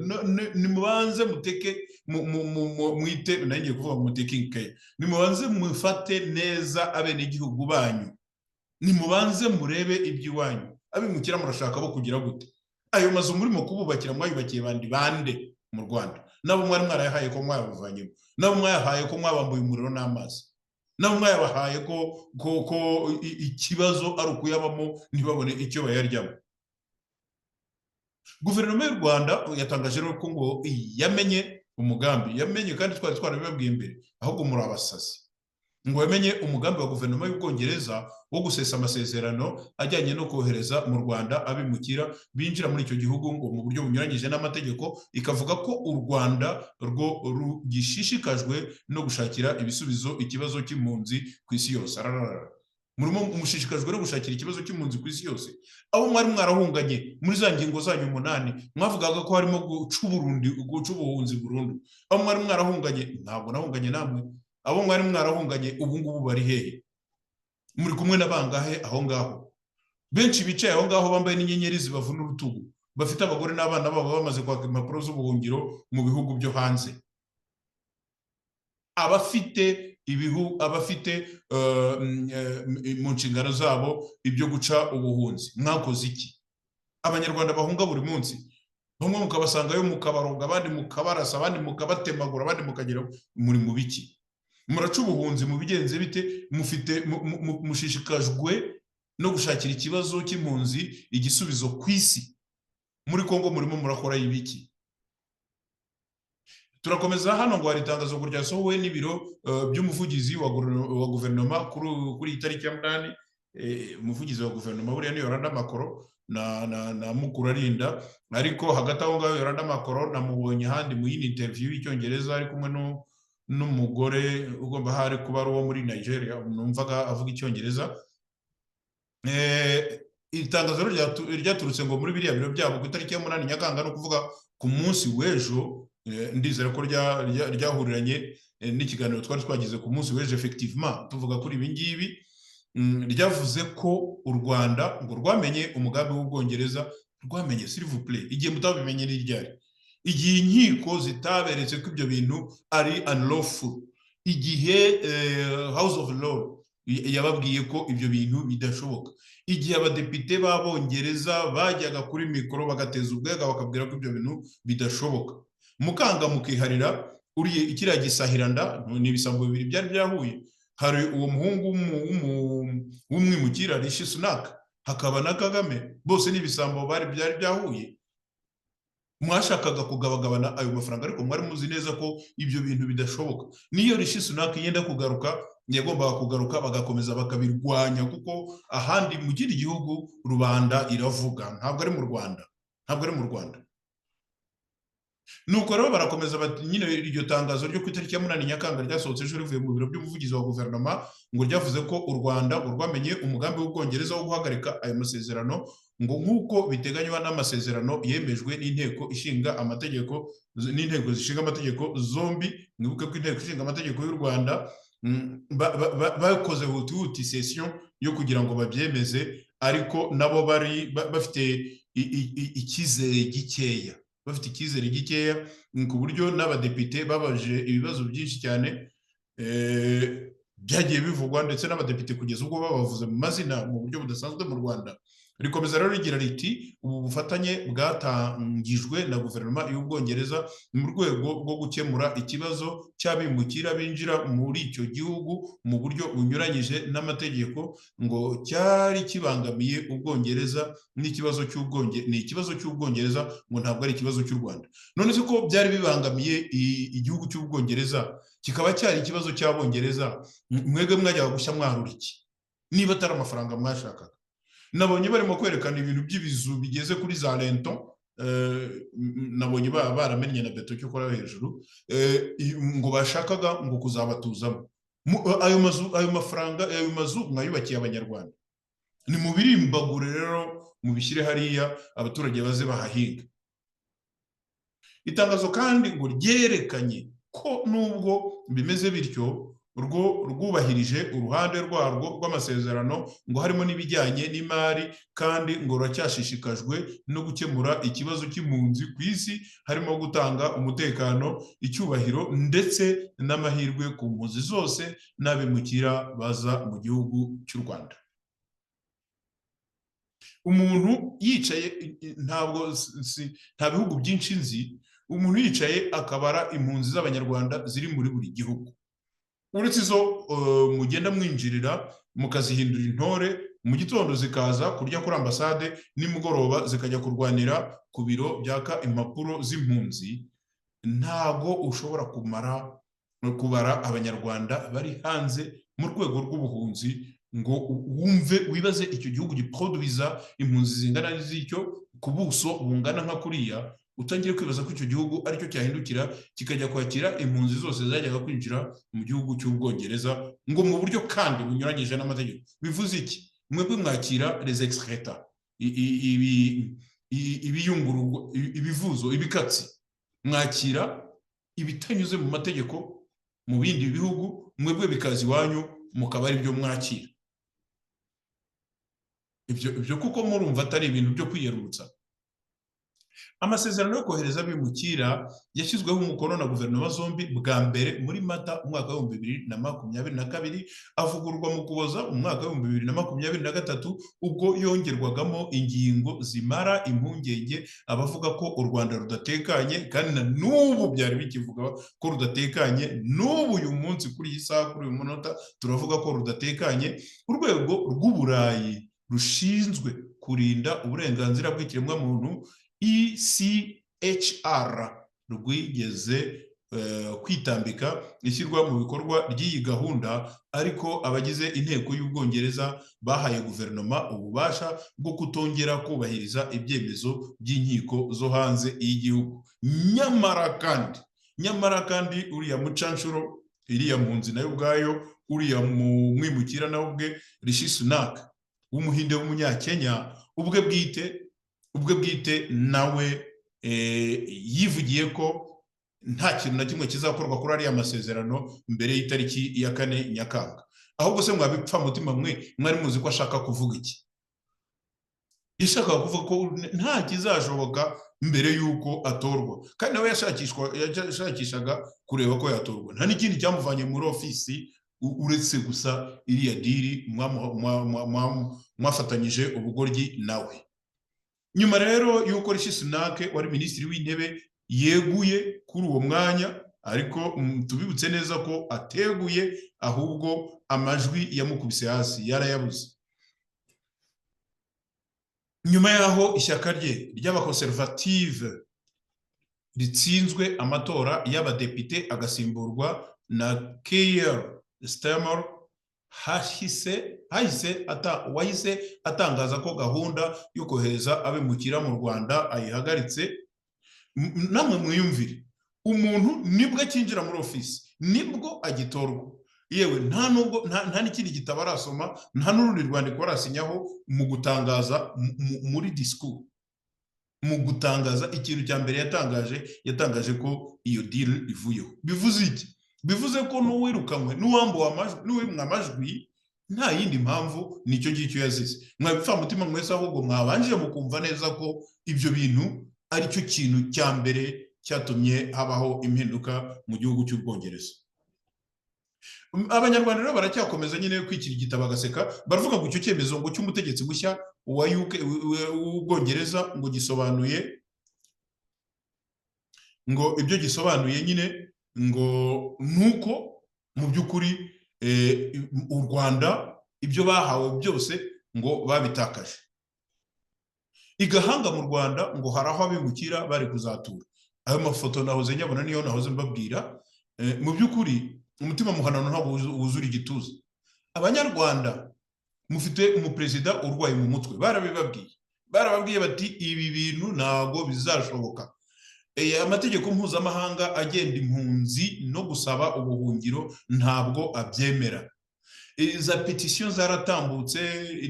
Nimubanze muteke mwite, nayo ngiye kuvuga ngo mutaking care, nimubanze mufate neza abenegihugu banyu, nimubanze murebe iby'iwanyu. Abimukira murashaka bo kugira gute? Ayo mazu murimo kububakira mwayubakiye bandi bande mu Rwanda? Nabo mwari mwarayahaye ko mwayabavanyemo? Nabo mwayahaye ko mwabambuye umuriro n'amazi? Nabo mwayabahaye ko ikibazo ari ukuyabamo, ntibabone icyo bayaryamo? Guverinoma y'u Rwanda yatangaje rero ko ngo yamenye umugambi, yamenye, kandi twari twarabibabwiye mbere, ahubwo muri abasazi, ngo yamenye umugambi wa guverinoma y'Ubwongereza wo gusesa amasezerano ajyanye no kohereza mu Rwanda abimukira binjira muri icyo gihugu ngo mu buryo bunyuranyije n'amategeko, ikavuga ko u Rwanda rwo rugishishikajwe no gushakira ibisubizo ikibazo cy'impunzi ku isi yose. Arararara. Murimo mushishikajwe no gushakira ikibazo cy'impunzi ku isi yose, abo mwari mwarahunganye muri za ngingo zanyu umunani mwavugaga ko harimo guca uburundi, guca ubuhunzi burundu? Abo mwari mwarahunganye, ntabwo nahunganye namwe, abo mwari mwarahunganye ubu ngubu bari hehe? Muri kumwe na bangahe aho ngaho? Benshi bicaye aho ngaho bambaye n'inyenyeri zibavuna urutugu, bafite abagore n'abana babo bamaze kwaka impapuro z'ubuhungiro mu bihugu byo hanze, abafite ibihu, abafite mu nshingano zabo ibyo guca ubuhunzi. Mwakoze iki? Abanyarwanda bahunga buri munsi, bamwe mukabasangayo mukabaroga, abandi mukabarasa, abandi mukabatemagura, abandi mukagira, muri mu biki? Muraca ubuhunzi mu bigenze bite? Mufite mushishikajwe no gushakira ikibazo cy'impunzi igisubizo ku isi. Muri Kongo murimo murakora ibiki? Turakomeza. Hano ngo hari itangazo ngo ryasohowe n'ibiro by'umuvugizi wa guverinoma kuri iyi tariki ya 8. Umuvugizi wa guverinoma buriya ni Yolanda Makolo na Mukurarinda. Ariko hagati aho ngaho Yolanda Makolo namubonye ahandi mu yindi interview y'Icyongereza ari kumwe n'umugore ugomba hari kuba ari uwo muri Nigeria, numvaga avuga Icyongereza. Itangazo rero ryaturutse ngo muri biriya biro byabo ku itariki ya 8 Nyakanga, ni ukuvuga ku munsi w'ejo. Ndizera ko ryahuriranye n'ikiganiro twari twagize ku munsi w'ejo, effectivement tuvuga kuri ibi ngibi. Ryavuze ko u Rwanda ngo rwamenye umugambi w'Ubwongereza. Rwamenye, s'il vous plaît? Igihe mutabimenye ni ryari? Igihe inkiko zitaberetse ko ibyo bintu ari unlawful, igihe House of Lords yababwiye ko ibyo bintu bidashoboka, igihe abadepite b'Abongereza bajyaga kuri mikoro bagateza ubwega bakabwira ko ibyo bintu bidashoboka, mukanga mukiharira uriye kiriya gisahiranda. Ni ibisambo bibiri byari byahuye: hari uwo muhungu w'umwimukira Rishi Sunak, hakaba na Kagame. Bose ni ibisambo bari byari byahuye. Mwashakaga kugabagabana ayo mafaranga, ariko mwari muzi neza ko ibyo bintu bidashoboka. Niyo Rishi Sunak yenda kugaruka, yagombaga kugaruka bagakomeza bakabirwanya, kuko ahandi mu kindi gihugu rubanda iravuga, ntabwo ari mu Rwanda, ntabwo ari mu Rwanda. Nuko rero barakomeza bati nyine iryo tangazo ryo ku itariki ya 8 Nyakanga ryasohotse ejo rivuye mu biro by'umuvugizi wa guverinoma, ngo ryavuze ko u Rwanda ngo rwamenye umugambi w'Ubwongereza wo guhagarika ayo masezerano, ngo nk'uko biteganywa n'amasezerano yemejwe n'inteko ishinga amategeko, n'inteko zishinga amategeko zombi. Mwibuke ko inteko ishinga amategeko y'u Rwanda bakoze huti session yo kugira ngo babyemeze, ariko nabo bari bafite icyizere gikeya, bafite icyizere gikeya, ku buryo n'abadepite babajije ibibazo byinshi cyane, byagiye bivugwa, ndetse n'abadepite kugeza ubwo babavuze mu mazina mu buryo budasanzwe mu Rwanda. Rikomeza rero rigira riti: "Ubu bufatanye bwatangijwe na guverinoma y'Ubwongereza mu rwego rwo gukemura ikibazo cy'abimukira binjira muri icyo gihugu mu buryo bunyuranyije n'amategeko, ngo cyari kibangamiye Ubwongereza n'ikibazo cy'Ubwonge ni ikibazo cy'Ubwongereza, ngo ntabwo ari ikibazo cy'u Rwanda." None se ko byari bibangamiye igihugu cy'Ubwongereza, kikaba cyari ikibazo cy'Abongereza, mwebwe mwajyaga gushya mwarura iki niba atari amafaranga mwashakaga? Nabonye barimo kwerekana ibintu by'ibizu bigeze kuri za linteau, nabonye baramennye na beto cyo kora hejuru, ngo bashakaga ngo kuzabatuzamo. Ayo mazu, ayo mafaranga, ayo mazu mwayubakiye Abanyarwanda? Ni mu birimbagure rero, mubishyire hariya abaturage baze bahahinga. Itangazo kandi ngo ryerekanye ko nubwo bimeze bityo, rwo rwubahirije uruhande rwarwo rw'amasezerano, ngo harimo n'ibijyanye n'imari, kandi ngo ruracyashishikajwe no gukemura ikibazo cy'impunzi ku isi, harimo gutanga umutekano, icyubahiro ndetse n'amahirwe ku mpunzi zose n'abimukira baza mu gihugu cy'u Rwanda. Umuntu yicaye, ntabwo nta bihugu byinshi nzi, umuntu yicaye akabara impunzi z'Abanyarwanda ziri muri buri gihugu, uretse izo mugenda mwinjirira mukazihindura intore, mu gitondo zikaza kurya kuri ambasade, nimugoroba zikajya kurwanira ku biro byaka impapuro z'impunzi, ntabwo ushobora kumara kubara Abanyarwanda bari hanze mu rwego rw'ubuhunzi ngo wumve wibaze icyo gihugu giproduiza impunzi zingana z'icyo ku buso bungana nka kuriya, utangire kwibaza ko icyo gihugu aricyo cyahindukira kikajya kwakira impunzi zose zajyaga kwinjira mu gihugu cy'Ubwongereza, ngo mu buryo kandi bunyuranyije n'amategeko. Bivuze iki? Mwebwe mwakira les excrétas, ibiyungururwa, ibivuzo, ibikatsi, mwakira ibitanyuze mu mategeko mu bindi bihugu, mwebwe bikaza iwanyu mukaba ari byo mwakira. Ibyo kuko murumva atari ibintu byo kwiyerurutsa? Amasezerano yo kohereza abimukira yashyizweho umukono na guverinoma zombi bwa mbere muri Mata umwaka wa 2022, avugururwa mu Kuboza umwaka wa 2023, ubwo yongerwagamo ingingo zimara impungenge abavuga ko u Rwanda rudatekanye, kandi na n'ubu byari bikivuga ko rudatekanye. N'ubu uyu munsi, kuri iyi saha, kuri uyu munota, turavuga ko rudatekanye. Urwego rw'Uburayi rushinzwe kurinda uburenganzira bw'ikiremwamuntu, ECHR, rwigeze kwitambika ishyirwa mu bikorwa ry'iyi gahunda, ariko abagize inteko y'Ubwongereza bahaye guverinoma ububasha bwo kutongera kubahiriza ibyemezo by'inkiko zo hanze y'igihugu. Nyamara kandi uriya mucanshuro, iriya mpunzi nayo ubwayo, uriya mwimukira nawe ubwe, Rishi Sunak w'Umuhinde w'Umunyakenya, ubwe bwite nawe yivugiye ko nta kintu na kimwe kizakorwa kuri ariya masezerano mbere y'itariki ya 4 Nyakanga. Ahubwo se mwabipfa mutima mwe, mwari muzi ko ashaka kuvuga iki? Yashakaga kuvuga ko nta kizashoboka mbere y'uko atorwa, kandi nawe yashakishaga kureba ko yatorwa. Nta n'ikindi cyamuvanye muri ofisi uretse gusa iriya deal mwafatanyije ubugoryi nawe. Nyuma rero y'uko Rishi Sunak wari minisitiri w'intebe yeguye kuri uwo mwanya, ariko tubibutse neza ko ateguye, ahubwo amajwi yamukubise hasi yarayabuze, nyuma y'aho ishyaka rye ry'Abakonservative ritsinzwe amatora y'abadepite, agasimburwa na Keir Starmer, hahise hahise ata wahise atangaza ko gahunda yo kohereza abimukira mu Rwanda ayihagaritse. Namwe mwiyumvire, umuntu nibwo akinjira muri ofisi, nibwo agitorwa, yewe nta nubwo nta n'ikindi gitabo arasoma, nta n'urundi rwandiko arasinyaho, mu gutangaza muri disikuru, mu gutangaza, ikintu cya mbere yatangaje, yatangaje ko iyo deal ivuyeho. Bivuze iki? Bivuze ko n'uwirukanywe, n'uwambuwe amajwi, n'uwimwe amajwi, nta yindi mpamvu, nicyo ngicyo yazize. Mwabipfamutima mwese, ahubwo mwabanje mukumva neza ko ibyo bintu ari cyo kintu cya mbere cyatumye habaho impinduka mu gihugu cy'Ubwongereza. Abanyarwanda rero baracyakomeza nyine kwikirigita bagaseka, baravuga ngo icyo cyemezo ngo cy'umutegetsi mushya wa UK, w'Ubwongereza, ngo gisobanuye, ngo ibyo gisobanuye nyine ngo nuko mu by'ukuri u Rwanda ibyo bahawe byose ngo babitakaje. I Gahanga mu Rwanda ngo hari aho abimukira bari kuzatura. Ayo mafoto nahoze nyabona, niyo nahoze mbabwira. Mu by'ukuri umutima muhanano ntabwo wuzura igituza. Abanyarwanda mufite umuperezida urwaye mu mutwe, barabibabwiye, barababwiye bati ibi bintu ntabwo bizashoboka. Amategeko mpuzamahanga agenda impunzi no gusaba ubuhungiro ntabwo abyemera. Za pétition zaratambutse,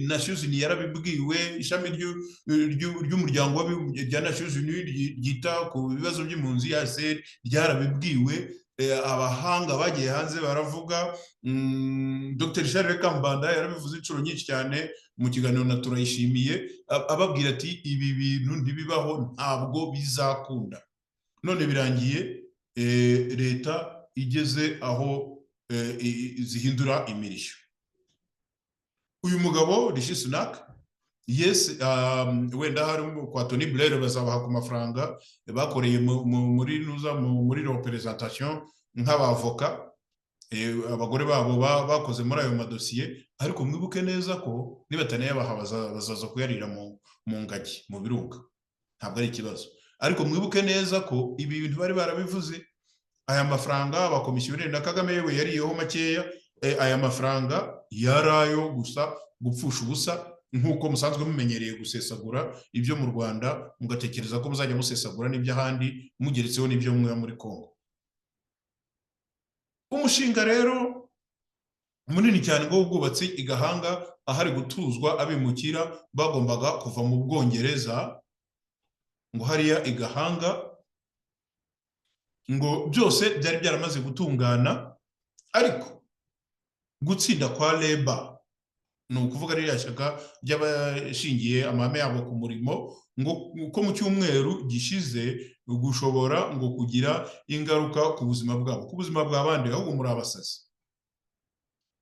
Nations Unies yarabibwiwe, ishami ry'umuryango w'abibumbye rya Nations Unies ryita ku bibazo by'impunzi, HCR, ryarabibwiwe. Abahanga bagiye hanze baravuga, Dr Charles Kambanda yarabivuze inshuro nyinshi cyane mu kiganiro na Turayishimiye, ababwira ati ibi bintu ntibibaho, ntabwo bizakunda. None birangiye leta igeze aho zihindura imirishyo. Uyu mugabo Rishi Sunak, yes, wenda hari kwa Tony Blair bazabaha ku mafaranga bakoreye muri nuza muri représentation nk'abavoka, abagore babo bakoze muri ayo madosiye. Ariko mwibuke neza ko nibatanayabaha bazaza kuyarira mu ngagi mu birunga, ntabwo ari ikibazo. Ariko mwibuke neza ko ibi bintu bari barabivuze. Aya mafaranga abakomisiyoneri na Kagame yewe yariyeho makeya, aya mafaranga yari ayo gusa gupfusha ubusa, nk'uko musanzwe mumenyereye gusesagura ibyo mu Rwanda, mugatekereza ko muzajya musesagura n'iby'ahandi mugeretseho n'ibyo muba muri Congo. Umushinga rero munini cyane ngo w'ubwubatsi i Gahanga ahari gutuzwa abimukira bagombaga kuva mu Bwongereza, ngo hariya i Gahanga, ngo byose byari byaramaze gutungana. Ariko gutsinda kwa Labour, ni ukuvuga ririya shyaka ry'abashingiye amahame yabo ku murimo, ngo ko mu cyumweru gishize gushobora ngo kugira ingaruka ku buzima bwabo, ku buzima bw'abandi, ahubwo muri abasazi.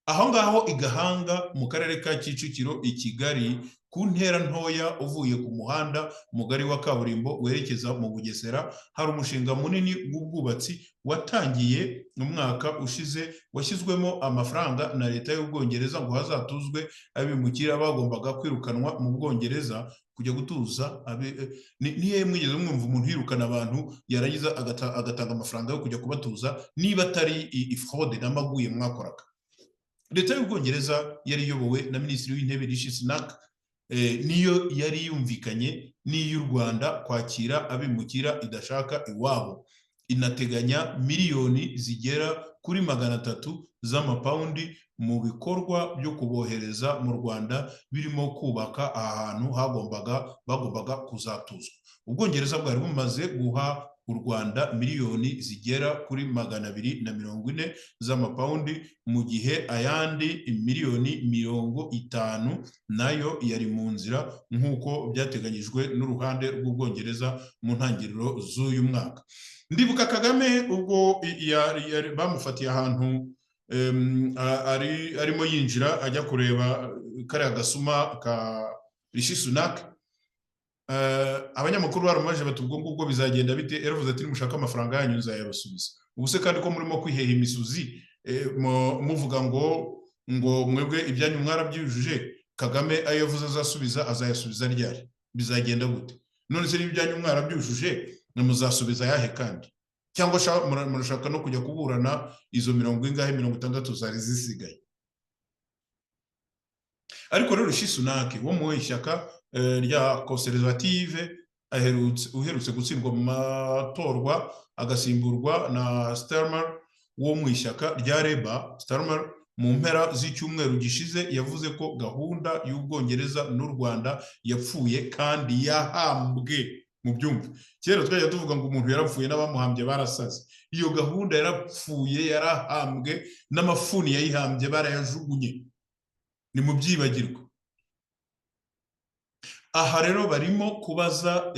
Aho ngaho i Gahanga mu karere ka Kicukiro i Kigali, ku ntera ntoya uvuye ku muhanda mugari wa kaburimbo werekeza mu Bugesera, hari umushinga munini w'ubwubatsi watangiye mu mwaka ushize, washyizwemo amafaranga na leta y'Ubwongereza ngo hazatuzwe abimukira bagombaga kwirukanwa mu Bwongereza kujya gutuza. Niyo mwigeze mwumva umuntu yirukana abantu yarangiza agatanga amafaranga yo kujya kubatuza, niba atari ifraude n'amaguye mwakoraga? Leta y'Ubwongereza yari iyobowe na Minisitiri w'Intebe Rishi Sunak, niyo yari yumvikanye n'iy'u Rwanda kwakira abimukira idashaka iwabo, inateganya miliyoni zigera kuri 300 z'amapawundi mu bikorwa byo kubohereza mu Rwanda, birimo kubaka aha hantu bagombaga kuzatuzwa. Ubwongereza bwari bumaze guha u Rwanda miliyoni zigera kuri 240 z'amapawundi, mu gihe ayandi miliyoni 50 nayo yari mu nzira, nk'uko byateganyijwe n'uruhande rw'Ubwongereza mu ntangiriro z'uyu mwaka. Ndibuka Kagame ubwo bamufatiye ahantu arimo yinjira ajya kureba kariya gasuma ka Rishi Sunak, abanyamakuru baramubaje bati ubwo ngubwo bizagenda bite? Yaravuze ati nimushaka amafaranga yanyu nzayabasubiza. Ubu se kandi ko murimo kwiheha imisuzi, muvuga ngo mwebwe ibyanyu mwarabyujuje, Kagame ayo yavuze azasubiza azayasubiza ryari? Bizagenda gute? None se niba ibyanyu mwarabyujuje, muzasubiza ayahe kandi? Cyangwa murashaka no kujya kuburana izo mirongo ingahe, 60 zari zisigaye? Ariko rero Rishi Sunak wo mu ishyaka rya Conservative, uherutse gutsindwa mu matorwa agasimburwa na Starmer wo mu ishyaka rya Labour, Starmer mu mpera z'icyumweru gishize yavuze ko gahunda y'Ubwongereza n'u Rwanda yapfuye kandi yahambwe. Mu byumve, kera twajya tuvuga ngo umuntu yarapfuye n'abamuhambye barasaze. Iyo gahunda yarapfuye, yarahambwe, n'amafuni yayihambye barayajugunye, ni mu byibagirwa. Aha rero barimo kubaza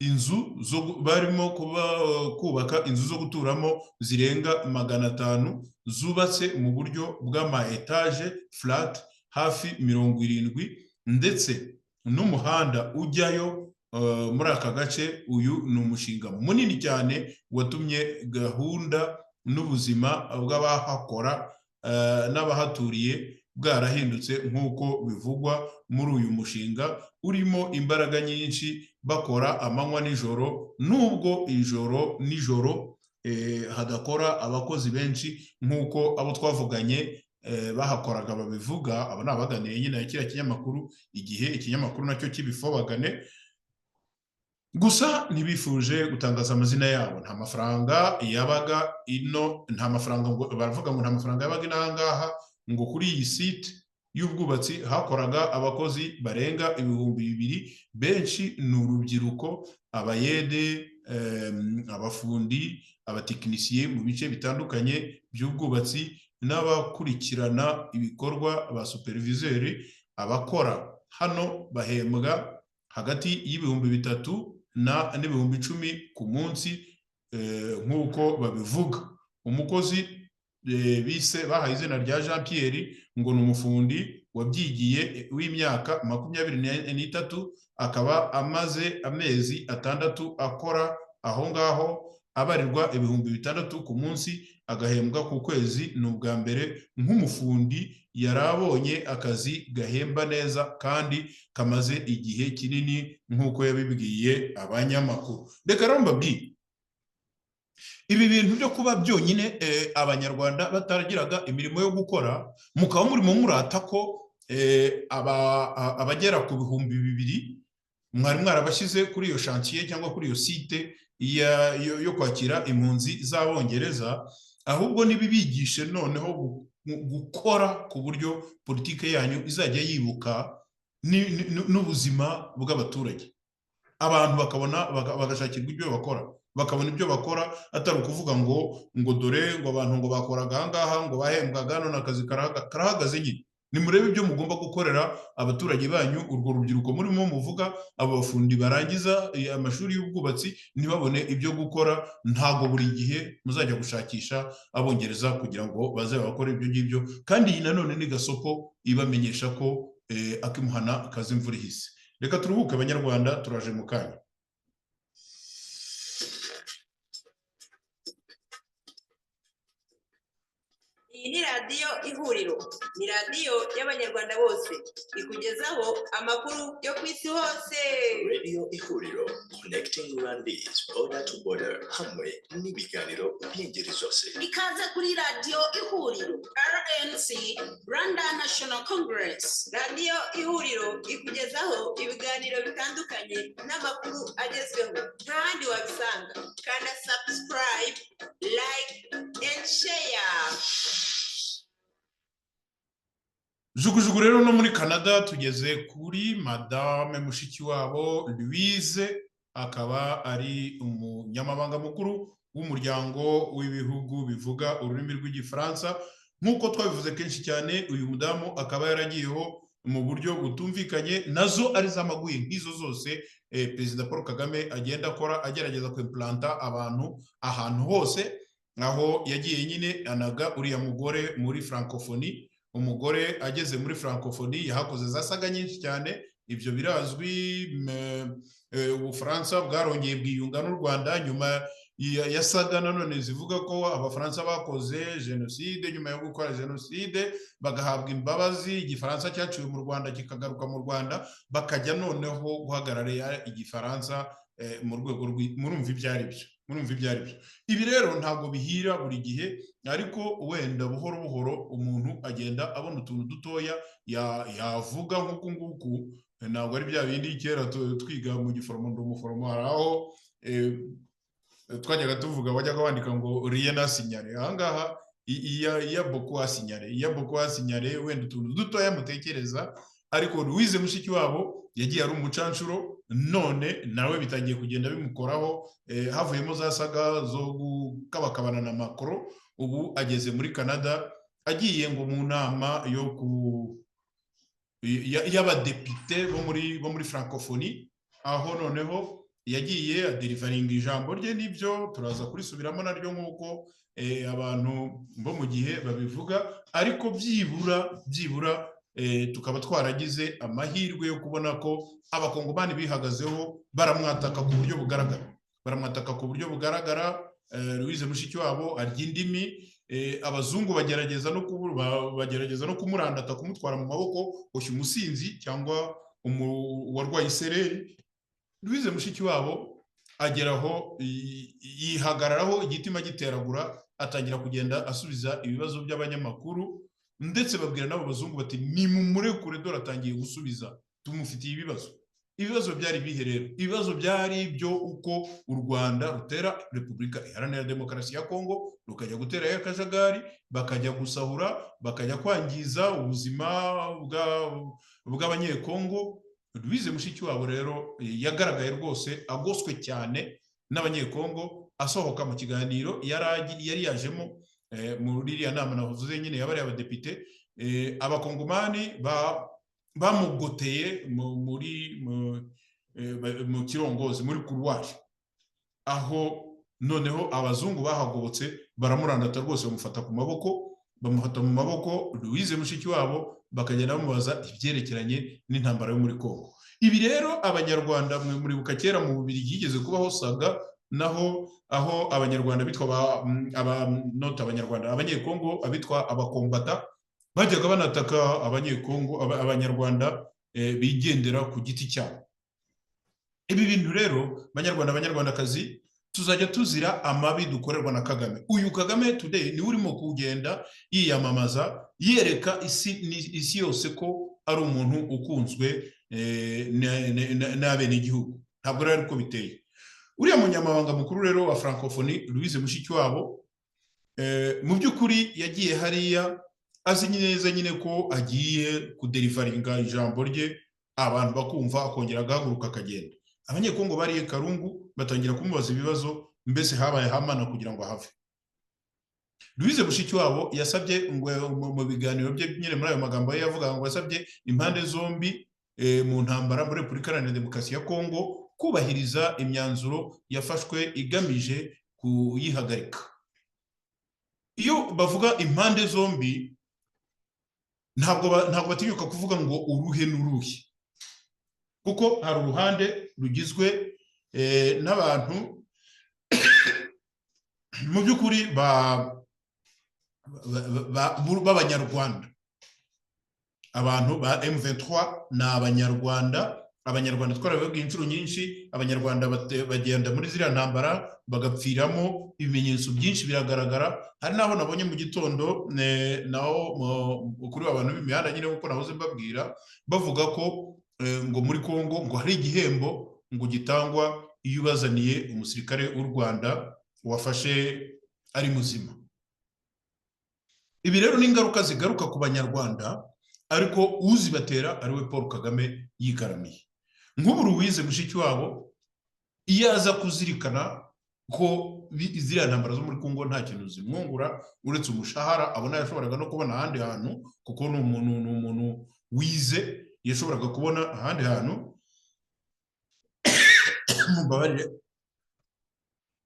Inzu zo barimo kuba kubaka inzu zo guturamo zirenga 500, zubatse mu buryo bw'ama étage flat hafi 70, ndetse n'umuhanda ujyayo muri aka gace. Uyu ni umushinga munini cyane watumye gahunda n'ubuzima bw'abahakora n'abahaturiye bwarahindutse, nk'uko bivugwa muri uyu mushinga urimo imbaraga nyinshi, bakora amanywa n'ijoro, nubwo ijoro nijoro hadakora abakozi benshi, nk'uko abo twavuganye bahakoraga babivuga. Aba ni abaganiriye nyine na kiriya kinyamakuru Igihe, ikinyamakuru nacyo kibifobagane, gusa ntibifuje gutangaza amazina yabo. Nta mafaranga yabaga ino, nta mafaranga, ngo baravuga ngo nta mafaranga yabaga ino aha ngaha. Ngo kuri iyi site y'ubwubatsi hakoraga abakozi barenga 2000, benshi ni urubyiruko, abayede, abafundi, abatekinisiye mu bice bitandukanye by'ubwubatsi n'abakurikirana ibikorwa ba superviseur. Abakora hano bahembwa hagati y'3000 na n'10,000 ku munsi, nk'uko babivuga. Umukozi bise bahaye izina rya Jean Pierre, ngo ni umufundi wabyigiye w'imyaka 23, akaba amaze amezi 6 akora aho ngaho, abarirwa 6000 ku munsi, agahembwa ku kwezi. Ni ubwa mbere nk'umufundi yari abonye akazi gahemba neza kandi kamaze igihe kinini, nk'uko yabibwiye abanyamakuru. Reka rero mbabwire, ibi bintu byo kuba byonyine Abanyarwanda bataragiraga imirimo yo gukora, mukaba murimo murata ko abagera ku 2000 mwari mwarabashyize kuri iyo chantier cyangwa kuri iyo site yo kwakira impunzi z'Abongereza, ahubwo nibibigishe noneho gukora ku buryo politike yanyu izajya yibuka n'ubuzima bw'abaturage, abantu bakabona bagashakirwa ibyo bakora, bakabona ibyo bakora, atari ukuvuga ngo dore ngo abantu ngo bakoraga aha ngaha, ngo bahembwaga, none akazi karahagaze. Nyine nimurebe ibyo mugomba gukorera abaturage banyu, urwo rubyiruko murimo muvuga, abo bafundi barangiza amashuri y'ubwubatsi ntibabone ibyo gukora. Ntabwo buri gihe muzajya gushakisha Abongereza kugira ngo baze bakore ibyo ngibyo. Kandi iyi nanone ni gasopo ibamenyesha ko akimuhana kaza imvura ihise. Reka turuhuke Abanyarwanda, turaje mu kanya. Iyi ni Radiyo Ihuriro, ni radiyo y'Abanyarwanda bose, ikugezaho amakuru yo ku isi hose. Radio Ihuriro, connecting Rwandese border to border, hamwe n'ibiganiro by'ingeri zose. Ikaze kuri Radiyo Ihuriro, RNC, Rwanda National Congress. Radiyo Ihuriro ikugezaho ibiganiro bitandukanye n'amakuru agezweho nta handi wabisanga. Kanda subscribe, like and share. Jugujugu rero no muri Canada tugeze kuri Madame Mushikiwabo Louise, akaba ari umunyamabanga mukuru w'Umuryango w'Ibihugu Bivuga Ururimi rw'Igifaransa. Nk'uko twabivuze kenshi cyane, uyu mudamu akaba yaragiyeho mu buryo butumvikanye, nazo ari z'amaguye nk'izo zose Perezida Paul Kagame agenda akora, agerageza kwimplanta abantu ahantu hose. Aho yagiye nyine anaga uriya mugore muri Francophonie. Umugore ageze muri Francophonie yahakoze za saga nyinshi cyane, ibyo birazwi. Ubufaransa bwarongeye bwiyunga n'u Rwanda nyuma ya saga nanone zivuga ko Abafaransa bakoze jenoside. Nyuma yo gukora jenoside bagahabwa imbabazi, Igifaransa cyaciwe mu Rwanda kikagaruka mu Rwanda, bakajya noneho guhagararira Igifaransa mu rwego, murumva ibyo ari byo, murumva ibyo ari byo. Ibi rero ntabwo bihira buri gihe, ariko wenda buhoro buhoro umuntu agenda abona utuntu dutoya yavuga nk'uku nguku. Ntabwo ari bya bindi kera twiga mu giforomo, ndi umuforomo, hari aho twajyaga tuvuga, wajyaga wandika ngo rien à signaler. Aha ngaha iya beaucoup à signaler, iya beaucoup à signaler, wenda utuntu dutoya mutekereza. Ariko Louise Mushikiwabo yagiye ari umucanshuro, none nawe bitangiye kugenda bimukoraho, havuyemo za saga zo gukabakabana na Macron. Ubu ageze muri Canada, agiye ngo mu nama yo ku y'abadepite bo muri Francophonie, aho noneho Yagiye adeliveringa ijambo rye, nibyo turaza kurisubiramo naryo nk'uko abantu bo mu gihe babivuga, ariko byibura tukaba twaragize amahirwe yo kubona ko Abakongomani bihagazeho, baramwataka ku buryo bugaragara, baramwataka ku buryo bugaragara. Louise Mushikiwabo arya indimi, abazungu bagerageza no kumurandata, kumutwara mu maboko, oshya umusinzi cyangwa uwarwaye isereri. Louise Mushikiwabo ageraho yihagararaho, igitima giteragura, atangira kugenda asubiza ibibazo by'abanyamakuru, ndetse babwira n'abo bazungu bati: "Nimumurekure, dore atangiye gusubiza, tumufitiye ibibazo." Ibibazo byari bihe rero? Ibibazo byari ibyo uko u Rwanda rutera Repubulika Iharanira Demokarasi ya Kongo, rukajya guterayo akajagari, bakajya gusahura, bakajya kwangiza ubuzima bw'Abanyekongo. Louise Mushikiwabo rero yagaragaye rwose agoswe cyane n'Abanyekongo, asohoka mu kiganiro yari yajemo muri iriya nama navuze nyine yabariye abadepite. Abakongomani bamugoteye muri mu kirongozi, muri couloir, aho noneho abazungu bahagobotse, baramurandata rwose, bamufata ku maboko, bamufata mu maboko Louise Mushikiwabo, bakagenda bamubaza ibyerekeranye n'intambara yo muri Kongo. Ibi rero, Abanyarwanda mwe muribuka kera mu Bubiligi yigeze kubaho saga, naho aho Abanyarwanda bitwa aba nota Abanyarwanda, Abanyekongo abitwa abakombata bajyaga banataka Abanyekongo, Abanyarwanda bigendera ku giti cyabo. Ibi bintu rero, Banyarwanda, Banyarwandakazi, tuzajya tuzira amabi dukorerwa na Kagame. Uyu Kagame today niwe urimo kugenda yiyamamaza, yereka isi yose ko ari umuntu ukunzwe n'abenegihugu. Ntabwo rero ariko biteye. Uriya munyamabanga mukuru rero wa Francophonie, Louise Mushikiwabo, mu by'ukuri yagiye hariya azi neza nyine ko agiye kudeliveringa ijambo rye, abantu bakumva, akongera agahaguruka akagenda. Abanyekongo bariye karungu, batangira kumubaza ibibazo, mbese habaye hamana kugira ngo ahave. Louise Mushikiwabo yasabye ngo mu biganiro bye nyine, muri ayo magambo ye yavuga ngo yasabye impande zombi mu ntambara muri Repubulika Iharanira Demokarasi ya Kongo kubahiriza imyanzuro yafashwe igamije kuyihagarika. Iyo bavuga impande zombi, ntabwo batinyuka kuvuga ngo uruhe n'uruhe, kuko hari uruhande rugizwe n'abantu mu by'ukuri b'Abanyarwanda. Abantu ba M23 ni Abanyarwanda. Abanyarwanda twarabibabwiye inshuro nyinshi, Abanyarwanda bagenda muri ziriya ntambara bagapfiramo, ibimenyetso byinshi biragaragara. Hari n'aho nabonye mu gitondo naho kuri abantu b'imihanda nyine, nk'uko nahoze mbabwira, bavuga ko ngo muri Kongo ngo hari igihembo ngo gitangwa iyo ubazaniye umusirikare w'u Rwanda wafashe ari muzima. Ibi rero ni ingaruka zigaruka ku Banyarwanda, ariko uzibatera ari we Paul Kagame yigaramiye. Nk'ubu Louise Mushikiwabo iyo aza kuzirikana ko ziriya ntambara zo muri Kongo nta kintu zimwungura uretse umushahara abona yashoboraga no kubona ahandi hantu, kuko ni umuntu wize, yashoboraga kubona ahandi hantu, mumbabarire,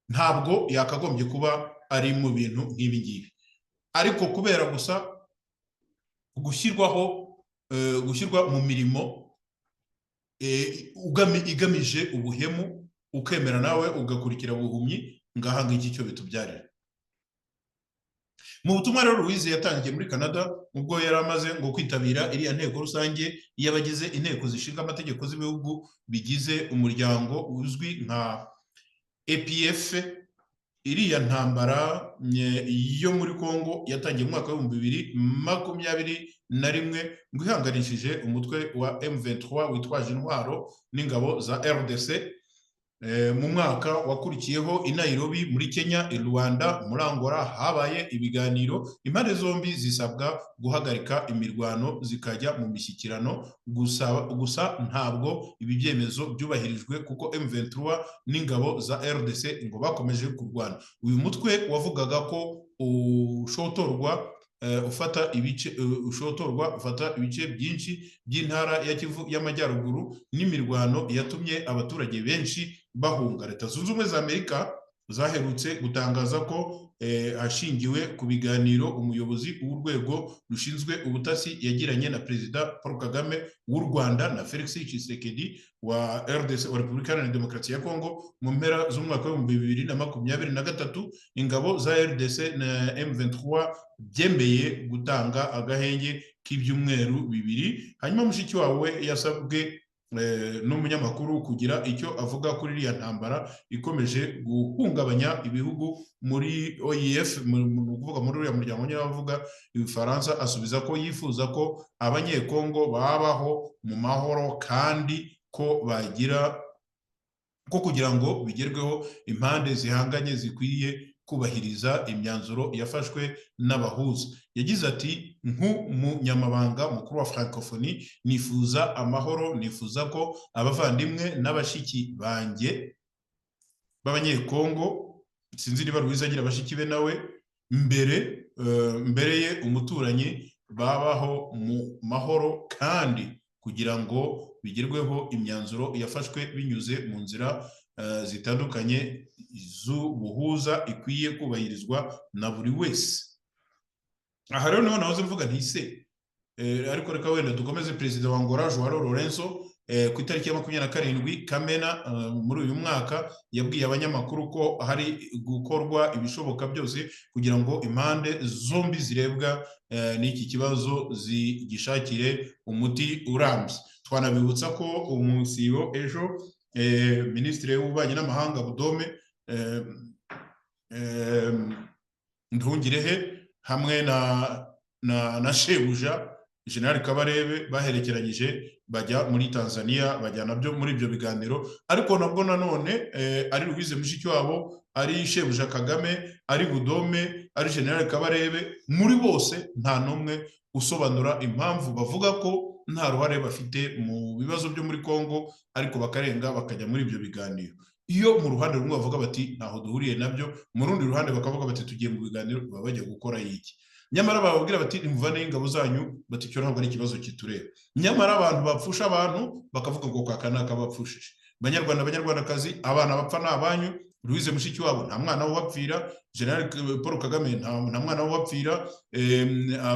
ntabwo yakagombye kuba ari mu bintu nk'ibi ngibi. Ariko kubera gusa gushyirwaho, gushyirwa mu mirimo igamije ubuhemu, ukemera nawe ugakurikira buhumyi, ngaha ngiki icyo bitubyarira. Mu butumwa rero Louise yatangiye muri Canada, ubwo yari amaze ngo kwitabira iriya nteko rusange y'abagize inteko zishinga amategeko z'ibihugu bigize umuryango uzwi nka EPF, iriya ntambara yo muri Congo yatangiye mu mwaka wa 2021 ngo ihanganishije umutwe wa M23 witwaje intwaro n'ingabo za RDC. Mu mwaka wakurikiyeho, i Nairobi muri Kenya, i Rwanda, muri Angola habaye ibiganiro, impande zombi zisabwa guhagarika imirwano zikajya mu mishyikirano. Gusa ntabwo ibi byemezo byubahirijwe, kuko M23 n'ingabo za RDC ngo bakomeje kurwana. Uyu mutwe wavugaga ko ushotorwa ufata ibice, ushotorwa ufata ibice byinshi by'intara ya Kivu y'Amajyaruguru n'imirwano yatumye abaturage benshi bahunga. Leta Zunze Ubumwe za Amerika zaherutse gutangaza ko hashingiwe ku biganiro umuyobozi w'urwego rushinzwe ubutasi yagiranye na Perezida Paul Kagame w'u Rwanda na Felix Tshisekedi wa RDC, wa Repubulika Iharanira Demokarasi ya Kongo, mu mpera z'umwaka w'2023, ingabo za RDC na M23 byemeye gutanga agahenge k'ibyumweru 2. Hanyuma mushiki wawe yasabwe n'umunyamakuru kugira icyo avuga kuri iriya ntambara ikomeje guhungabanya ibihugu muri OIF, mu kuvuga muri uriya muryango nyine bavuga Ibifaransa, asubiza ko yifuza ko Abanyekongo babaho mu mahoro kandi ko bagira ko kugira ngo bigerweho impande zihanganye zikwiye kubahiriza imyanzuro yafashwe n'abahuza. Yagize ati: "Nk'umunyamabanga mukuru wa Francophonie nifuza amahoro, nifuza ko abavandimwe n'abashiki banjye b'Abanyekongo," sinzi niba Louise agira abashiki be nawe, mbere ye umuturanyi, babaho mu mahoro kandi kugira ngo bigerweho imyanzuro yafashwe binyuze mu nzira zitandukanye z'ubuhuza ikwiye kubahirizwa na buri wese. Aha rero niho nahoze mvuga nti se, ariko reka wenda dukomeze. Perezida wa Angola João Lourenço, ku itariki ya 27 Kamena muri uyu mwaka, yabwiye abanyamakuru ko hari gukorwa ibishoboka byose kugira ngo impande zombi zirebwa n'iki kibazo zigishakire umuti urambye. Twanabibutsa ko umusibo ejo Minisitiri w'Ububanyi n'Amahanga Budome Nduhungirehe hamwe na shebuja General Kabarebe baherekeranyije bajya muri Tanzania, bajya nabyo muri ibyo biganiro. Ariko nabwo nanone ari Louise Mushikiwabo, ari shebuja Kagame, ari Budome, ari General Kabarebe, muri bose nta n'umwe usobanura impamvu bavuga ko nta ruhare bafite mu bibazo byo muri Kongo, ariko bakarenga bakajya muri ibyo biganiro. Iyo mu ruhande rumwe bavuga bati ntaho duhuriye nabyo, mu rundi ruhande bakavuga bati tugiye mu biganiro, baba bajya gukora iki? Nyamara bababwira bati nimuvane ingabo zanyu, bati icyo ntabwo ari ikibazo kitureba. Nyamara abantu bapfusha abantu bakavuga ngo kwa kanaka bapfushije. Banyarwanda, Banyarwandakazi, abana bapfa ni abanyu. Louise Mushikiwabo nta mwana w'uwapfira, General Paul Kagame nta mwana w'uwapfira.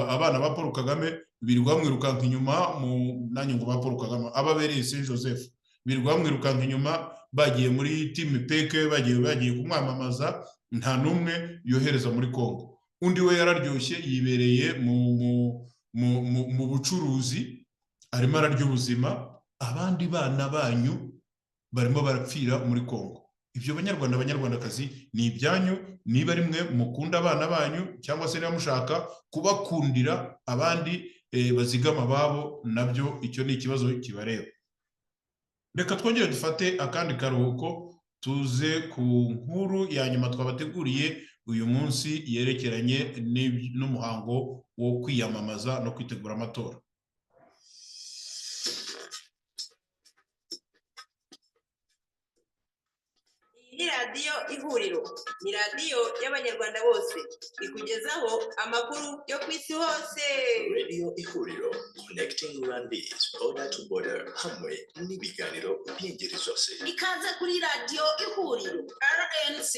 Abana ba Paul Kagame birirwa bamwirukanka inyuma, mu nanjye ngo ba Paul Kagame ababereye Saint Joseph birirwa bamwirukanka inyuma, bagiye muri team peke, bagiye kumwamamaza, nta n'umwe yohereza muri Kongo. Undi we yararyoshye yibereye mu bucuruzi, arimo ararya ubuzima, abandi bana banyu barimo barapfira muri Kongo. Ibyo Banyarwanda, Banyarwandakazi, ni ibyanyu. Niba rimwe mukunda abana banyu cyangwa se niba mushaka kubakundira abandi bazigama babo, nabyo icyo ni ikibazo kibareba. Reka twongere dufate akandi karuhuko, tuze ku nkuru ya nyuma twabateguriye uyu munsi yerekeranye n'umuhango wo kwiyamamaza no kwitegura amatora. Iyi ni radiyo Ihuriro, ni radiyo y'Abanyarwanda bose, ikugezaho amakuru yo ku isi hose. Radio Ihuriro, connecting Rwandese border to border, hamwe n'ibiganiro by'ingeri zose. Ikaze kuri radiyo Ihuriro, RNC,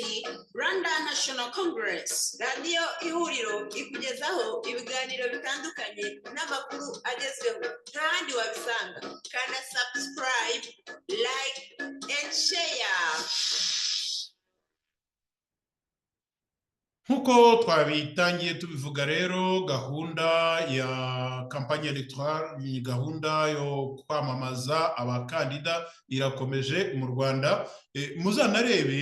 Rwanda National Congress. Radiyo Ihuriro ikugezaho ibiganiro bitandukanye n'amakuru agezweho nta handi wabisanga. Kanda subscribe, like and share. Nk'uko twabitangiye tubivuga rero, gahunda ya campagne électorale, ni gahunda yo kwamamaza abakandida, irakomeje mu Rwanda. Muzanarebe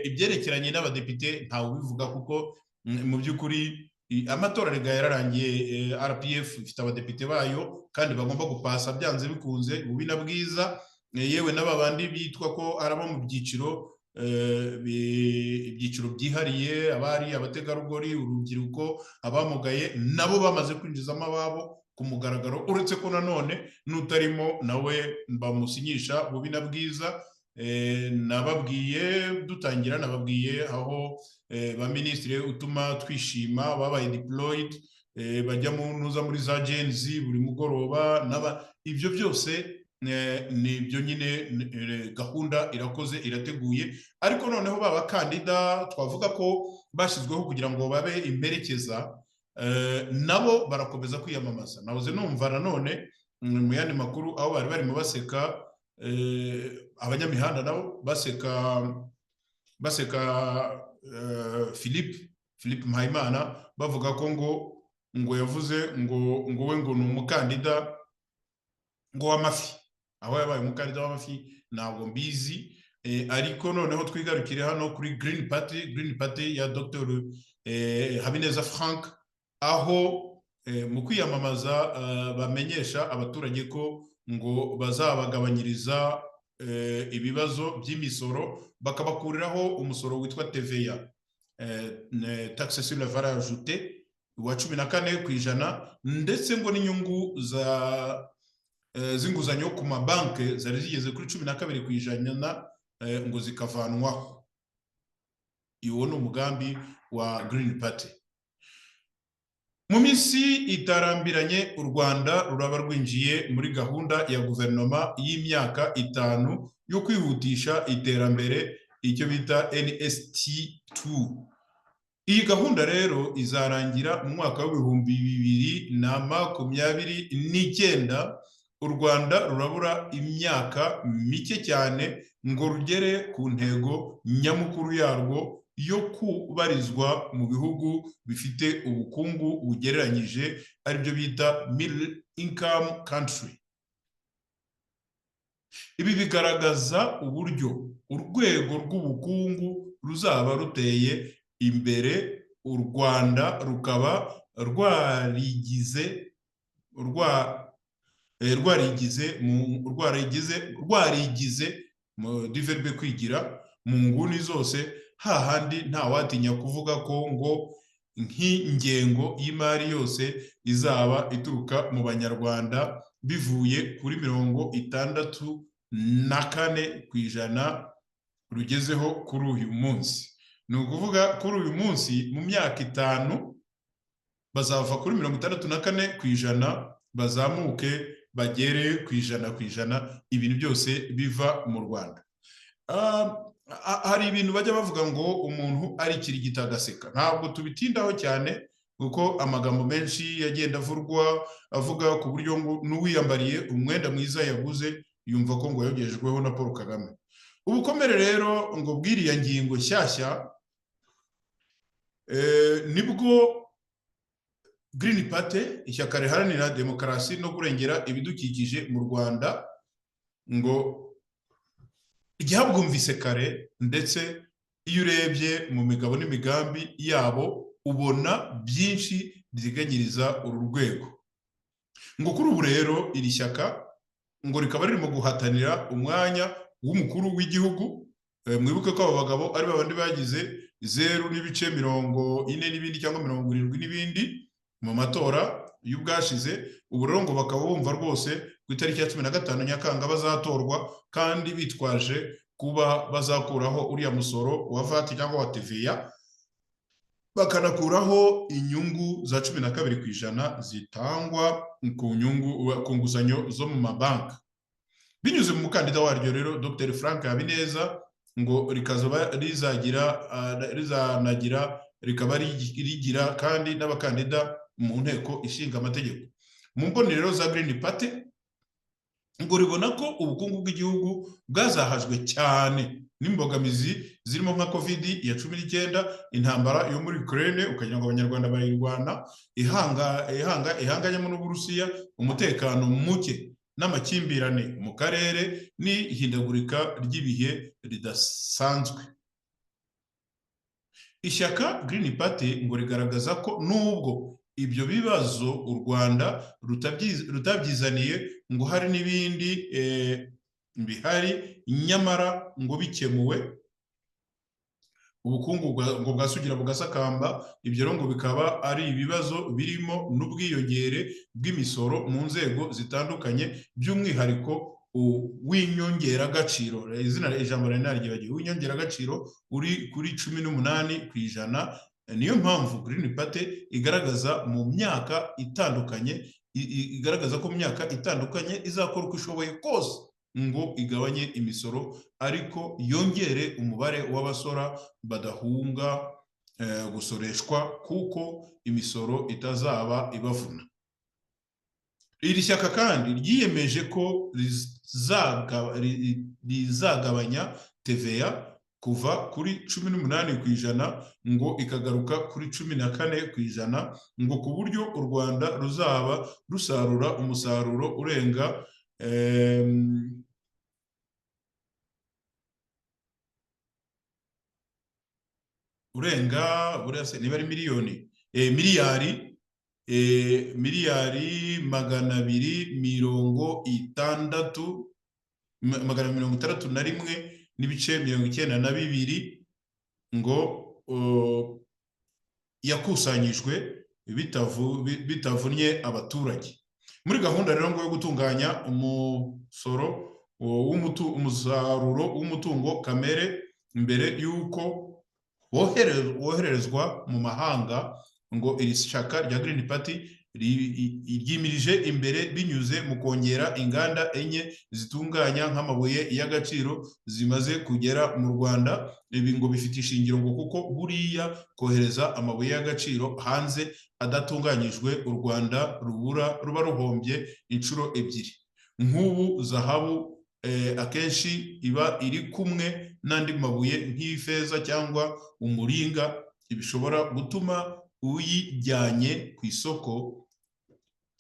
ibyerekeranye n'abadepite ntawe ubivuga, kuko mu by'ukuri amatora rega yararangiye. RPF ifite abadepite bayo kandi bagomba gupasa byanze bikunze, bubi na bwiza. Yewe n'aba bandi bitwa ko ari abo mu byiciro ibyiciro byihariye, abari, abategarugori, urubyiruko, abamugaye, nabo bamaze kwinjizamo ababo ku mugaragaro, uretse ko nanone n'utarimo nawe bamusinyisha bubi na bwiza. Nababwiye dutangira, nababwiye aho ba minisitiri utuma twishima babaye deployed. bajya mu ntuza muri za Gen Z buri mugoroba n'aba, ibyo byose ni ibyo nyine. Gahunda irakoze, irateguye, ariko noneho ba bakandida twavuga ko bashyizweho kugira ngo babe imperekeza, nabo barakomeza kwiyamamaza. Nahoze numva nanone mu yandi makuru aho bari barimo baseka abanyamihanda, nabo baseka Philippe Mpayimana, bavuga ko ngo yavuze ngo we ngo ni umukandida ngo w'amafi. Aho yabaye umukandida w'amafi ntabwo mbizi. Ariko noneho twigarukire hano kuri Green Party, Green Party ya Dr Habineza Frank, aho mu kwiyamamaza bamenyesha abaturage ko ngo bazabagabanyiriza ibibazo by'imisoro, bakabakuriraho umusoro witwa TVA, taxe sur la valeur ajoutée, wa 14%, ndetse ngo n'inyungu za z'inguzanyo ku mabanki zari zigeze kuri 12% ngo zikavanwaho. Uwo ni umugambi wa Green Party. Mu minsi itarambiranye u Rwanda ruraba rwinjiye muri gahunda ya guverinoma y'imyaka 5 yo kwihutisha iterambere, icyo bita NST2. Iyi gahunda rero izarangira mu mwaka wa 2029. U Rwanda rurabura imyaka mike cyane ngo rugere ku ntego nyamukuru yarwo yo kubarizwa mu bihugu bifite ubukungu bugereranyije, aribyo bita middle income country. Ibi bigaragaza uburyo urwego rw'ubukungu ruzaba ruteye imbere, u Rwanda rukaba rwarigize mu du verbe kwigira mu nguni zose, hahandi ntawatinya kuvuga ko ngo nk'ingengo y'imari yose izaba ituruka mu Banyarwanda, bivuye kuri 64% rugezeho kuri uyu munsi. Ni ukuvuga kuri uyu munsi, mu myaka 5 bazava kuri 64% bazamuke bagere ku 100%, ibintu byose biva mu Rwanda. Hari ibintu bajya bavuga ngo umuntu arikirigita agaseka. Ntabwo tubitindaho cyane kuko amagambo menshi yagenda avurwa avuga ku buryo ngo n'uwiyambariye umwenda mwiza yaguze yumva ko ngo yogejweho na Paul Kagame. Ubukomere rero ngo bw'iriya ngingo nshyashya nibwo Green Party, ishyaka riharanira demokarasi no kurengera ibidukikije mu Rwanda, ngo ryabwumvise kare, ndetse iyo urebye mu migabo n'imigambi yabo ubona byinshi byiganyiriza uru rwego. Ngo kuri ubu rero iri shyaka ngo rikaba ririmo guhatanira umwanya w'umukuru w'igihugu. Mwibuke ko abo bagabo ari babandi bagize 0.40 n'ibindi cyangwa 70 n'ibindi mu matora y'ubwashize. Ubu rero ngo bakaba bumva rwose ku itariki ya 15 Nyakanga bazatorwa, kandi bitwaje kuba bazakuraho uriya musoro wa VAT cyangwa wa TVA, bakanakuraho inyungu za 12% zitangwa ku nyungu ku nguzanyo zo mu mabanki. Binyuze mu mukandida waryo rero Dr Frank Habineza, ngo rikazoba rizagira rizanagira rikaba rigira kandi n'abakandida mu nteko ishinga amategeko. Mu mbonero za Green Party ngo ribona ko ubukungu bw'igihugu bwazahajwe cyane n'imbogamizi zirimo nka Covid ya 19, intambara yo muri Ukraine, ukagira ngo Abanyarwanda barayirwana, ihanganyemo n'Uburusiya, umutekano muke n'amakimbirane mu karere, n'ihindagurika ry'ibihe ridasanzwe. Ishyaka Green Party ngo rigaragaza ko nubwo ibyo bibazo u Rwanda rutabyizaniye, ngo hari n'ibindi bihari, nyamara ngo bikemuwe ubukungu ngo bwasugira bugasakamba. Ibyo rero ngo bikaba ari ibibazo birimo n'ubwiyongere bw'imisoro mu nzego zitandukanye, by'umwihariko w'inyongeragaciro, izina ijambo nari naryibagiwe, w'inyongeragaciro uri kuri 18%. Niyo mpamvu Green Party igaragaza mu myaka itandukanye, igaragaza ko mu myaka itandukanye izakora uko ishoboye kose ngo igabanye imisoro, ariko yongere umubare w'abasora badahunga gusoreshwa, kuko imisoro itazaba ibavuna. Iri shyaka kandi ryiyemeje ko rizagabanya TVA kuva kuri 18% ngo ikagaruka kuri 14%, ngo ku buryo u Rwanda ruzaba rusarura umusaruro urenga buriya se niba ari miliyoni miliyari miliyari 260, 261.92 ngo yakusanyijwe bitavunnye abaturage. Muri gahunda rero ngo yo gutunganya umusoro umusaruro w'umutungo kamere mbere y'uko wohererezwa mu mahanga, ngo iri shyaka rya Green Party ryimirije imbere binyuze mu kongera inganda 4 zitunganya nk'amabuye y'agaciro zimaze kugera mu Rwanda. Ibi ngo bifite ishingiro ngo kuko buriya kohereza amabuye y'agaciro hanze adatunganyijwe u Rwanda ruba ruhombye inshuro 2. Nk'ubu zahabu akenshi iba iri kumwe n'andi mabuye nk'ifeza cyangwa umuringa, ibishobora gutuma uyijyanye ku isoko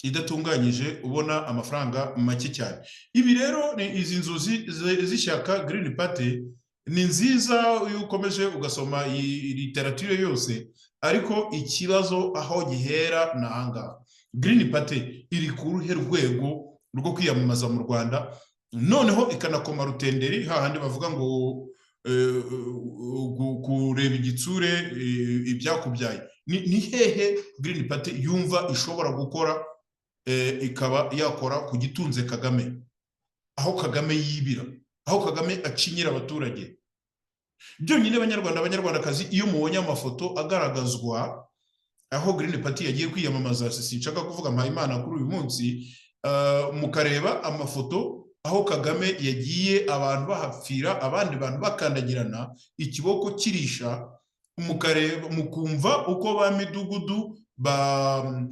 idatunganyije ubona amafaranga make cyane. Ibi rero ni izi nzozi z'ishyaka Green Party ni nziza iyo ukomeje ugasoma iyi literature yose, ariko ikibazo aho gihera ni ahangaha. Green Party iri ku ruhe rwego rwo kwiyamamaza mu Rwanda, noneho ikanakoma rutenderi hahandi bavuga ngo kureba igitsure ibyakubyaye. Ni hehe Green Party yumva ishobora gukora ikaba yakora ku gitunze Kagame, aho Kagame yibira, aho Kagame acinyira abaturage? Byonyine Abanyarwanda, Abanyarwandakazi, iyo mubonye amafoto agaragazwa aho Green Party yagiye kwiyamamaza, sinshaka kuvuga Mpayimana kuri uyu munsi, mukareba amafoto aho Kagame yagiye abantu bahapfira, abandi bantu bakandagirana, ikiboko kirisha, mukareba mukumva uko ba midugudu ba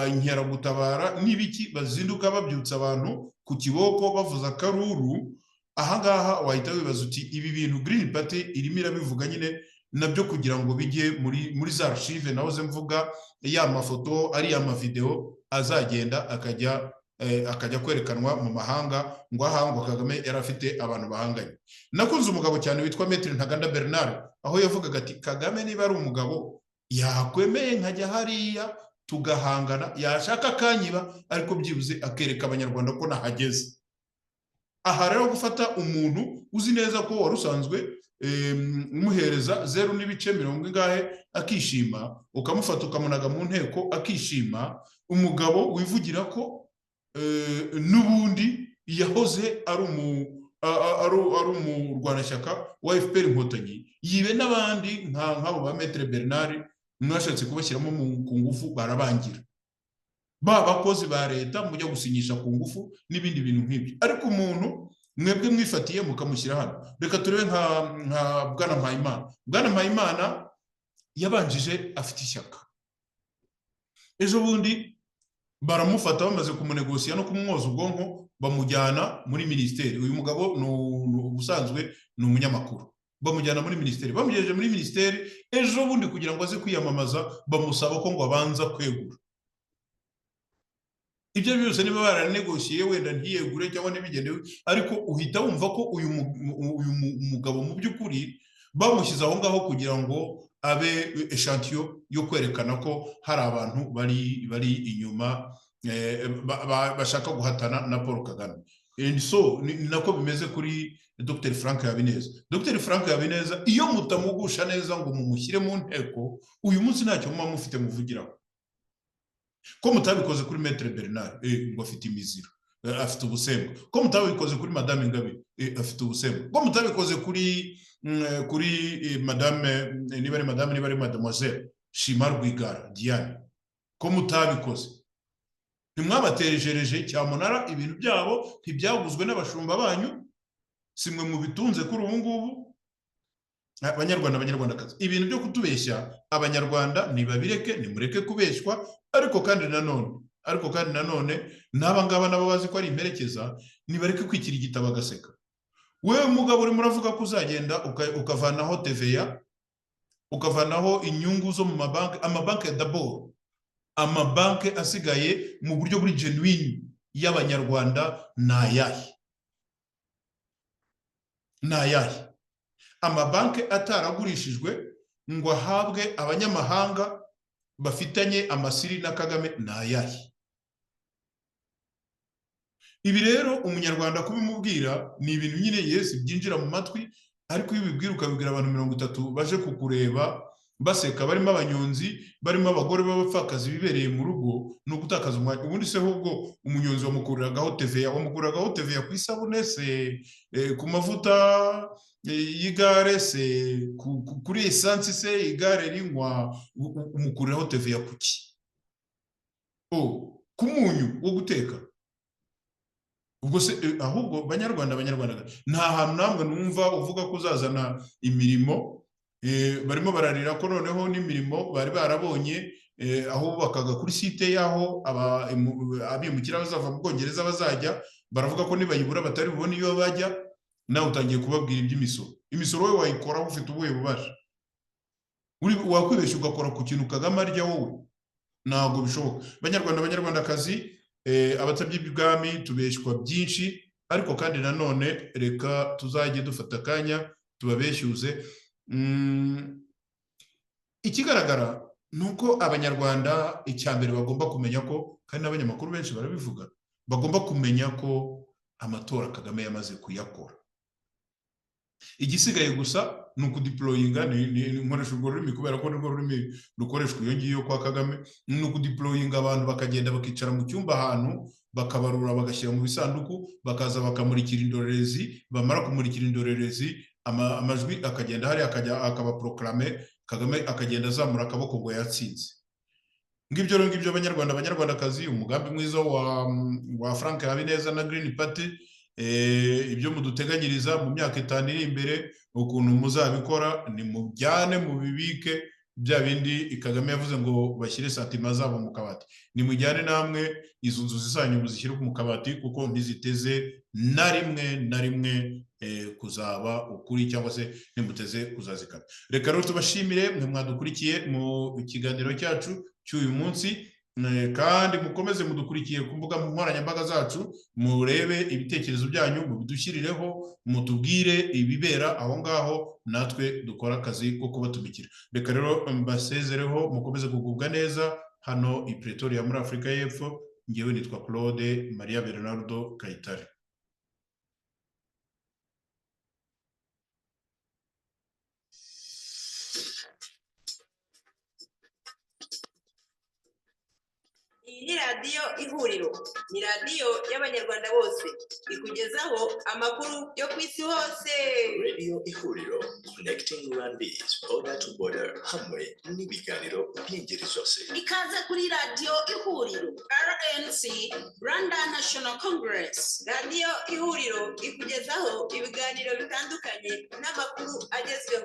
nkeragutabara n'ibiki bazinduka babyutsa abantu ku kiboko bavuza akaruru. Ahangaha wahita wibaza uti ibi bintu Green Party irimo irabivuga nyine nabyo kugira ngo bijye muri za archive nahoze mvuga, ya mafoto ari ya mavideo azagenda akajya kwerekanwa mu mahanga ngo aha ngo Kagame yari afite abantu bahanganye. Nakunze umugabo cyane witwa Maître Ntaganda Bernard, aho yavugaga ati Kagame niba ari umugabo yakwemeye nkajya hariya tugahangana, yashaka akanyiba ariko byibuze akereka Abanyarwanda ko nahageze. Aha rero gufata umuntu uzi neza ko wari usanzwe umuhereza 0.40 akishima, ukamufata ukamunaga mu nteko akishima, umugabo wivugira ko n'ubundi yahoze ari umurwanashyaka wa FPR Inkotanyi, yibe n'abandi nk'abo ba Maître Bernard mwashatse kubashyiramo ku ngufu barabangira, ba bakozi ba leta mujya gusinyisha ku ngufu n'ibindi bintu nk'ibyo. Ariko umuntu mwebwe mwifatiye mukamushyira hano. Reka turebe nka Bwana Mpayimana. Bwana Mpayimana yabanjije afite ishyaka, ejo bundi baramufata bamaze kumunegosiya no kumwoza ubwonko, bamujyana muri minisiteri. Uyu mugabo ubusanzwe ni umunyamakuru, bamujyana muri minisiteri. Bamugejeje muri minisiteri ejo bundi kugira ngo aze kwiyamamaza, bamusaba ko ngo abanza kwegura. Ibyo byose niba baranegosiye wenda ntiyegure cyangwa ntibigenewe, ariko uhita wumva ko uyu mugabo mu by'ukuri bamushyize aho ngaho kugira ngo abe echantillo yo kwerekana ko hari abantu bari inyuma bashaka guhatana na Paul Kagame. And so ni nako bimeze kuri Dr. Frank Habineza. Dr. Frank Habineza iyo mutamugusha neza ngo mumushyire mu nteko, uyu munsi ntacyo muba mufite muvugiraho. Ko mutabikoze kuri Maître Bernard, ngo afite imiziro, afite ubusembwa. Ko mutabikoze kuri Madame Ingabire, afite ubusembwa. Ko mutabikoze kuri Kuri madame, niba ari madame, niba ari mademoiselle Shima Rwigara Diane, ko mutabikoze? Ntimwabaterejereje cyamunara? Ibintu byabo ntibyaguzwe n'abashumba banyu? Si mwe mubitunze kuri ubu ngubu? Abanyarwanda, abanyarwandakazi, ibintu byo kutubeshya abanyarwanda ntibabireke, nimureke kubeshywa. Ariko kandi nanone n'aba ngaba nabo bazi ko ari imperekeza, nibareke kwikirigita bagaseka. Wewe mugabo urimo uravuga ko uzagenda ukavanaho TVA, ukavanaho inyungu zo mu mabanki, amabanki ya d'abord, amabanki asigaye mu buryo buri genuine y'abanyarwanda ni ayahe? Ni ayahe amabanki ataragurishijwe ngo ahabwe abanyamahanga bafitanye amasiri na Kagame? Ni ayahe? Ibi rero umunyarwanda kubimubwira ni ibintu nyine, yes, byinjira mu matwi, ariko iyo ubibwira, ukabibwira abantu 30 baje kukureba baseka, barimo abanyonzi, barimo abagore b'abapfakazi bibereye mu rugo, ni ugutakaza umwanya. Ubundi se ahubwo umunyonzi wamukuriragaho TVA? Wamukuriragaho TVA ku isabune se, ku mavuta y'igare se, kuri esansi se igare rinywa? Umukuriraho TVA kuki? Ku munyu wo guteka? Ubwo se ahubwo banyarwanda, banyarwanda, nta hantu namwe numva uvuga ko uzazana imirimo. Barimo bararira ko noneho n'imirimo bari barabonye aho bubakaga kuri site y'aho abimukira bazava mu Bwongereza bazajya, baravuga ko nibayibura batari bubone iyo bajya. Nawe utangiye kubabwira iby'imisoro. Imisoro wowe wayikoraho ufite ubuhe bubasha? Wakwibeshya ugakora ku kintu Kagame arya wowe? Ntabwo bishoboka. Banyarwanda, banyarwandakazi, abatabyi b'ibwami tubeshywa byinshi, ariko kandi nanone reka tuzajye dufata akanya tubabeshyuze. Ikigaragara ni uko abanyarwanda icya mbere bagomba kumenya ko, kandi n'abanyamakuru benshi barabivuga, bagomba kumenya ko amatora Kagame yamaze kuyakora. Igisigaye gusa ni ukudeployinga, nkoresha urwo rurimi kubera ko nirwo rurimi rukoreshwa iyo ngiyo kwa Kagame, ni ukudeployinga abantu bakagenda bakicara mu cyumba ahantu, bakabarura, bagashyira mu bisanduku, bakaza bakamurikira indorerezi. Bamara kumurikira indorerezi, amajwi akagenda hariya, akajya akaba proclamé, Kagame akagenda azamura akaboko ngo yatsinze. Ngibyo rero, ngibyo abanyarwanda, abanyarwandakazi, umugambi mwiza wa Frank Habineza na Green Party, ibyo muduteganyiriza mu myaka 5 iri imbere, ukuntu muzabikora, nimujyane mubibike. Bya bindi Kagame yavuze ngo bashyire sentiments zabo mu kabati, nimujyane namwe izo nzozi zanyu muzishyire mu kabati, kuko ntiziteze na rimwe na rimwe kuzaba ukuri, cyangwa se ntimuteze kuzazikata. Reka rero tubashimire mwe mwadukurikiye mu kiganiro cyacu cy'uyu munsi, kandi mukomeze mudukurikiye ku mbuga nkoranyambaga zacu, murebe ibitekerezo byanyu mubidushyirireho, mutubwire ibibera aho ngaho, natwe dukora akazi ko kubatumikira. Reka rero mbasezereho, mukomeze kugubwa neza hano i Pretoria muri Afurika y'Epfo. Ngewe nitwa Claude Maria Bernardo Kayitare. Iyi ni radiyo Ihuriro, ni radiyo y'abanyarwanda bose, ikugezaho amakuru yo ku isi hose. Radio Ihuriro, connecting Rwandese border to border, hamwe n'ibiganiro by'ingeri zose. Ikaze kuri radiyo Ihuriro, RNC, Rwanda National Congress. Radiyo Ihuriro ikugezaho ibiganiro bitandukanye n'amakuru agezweho.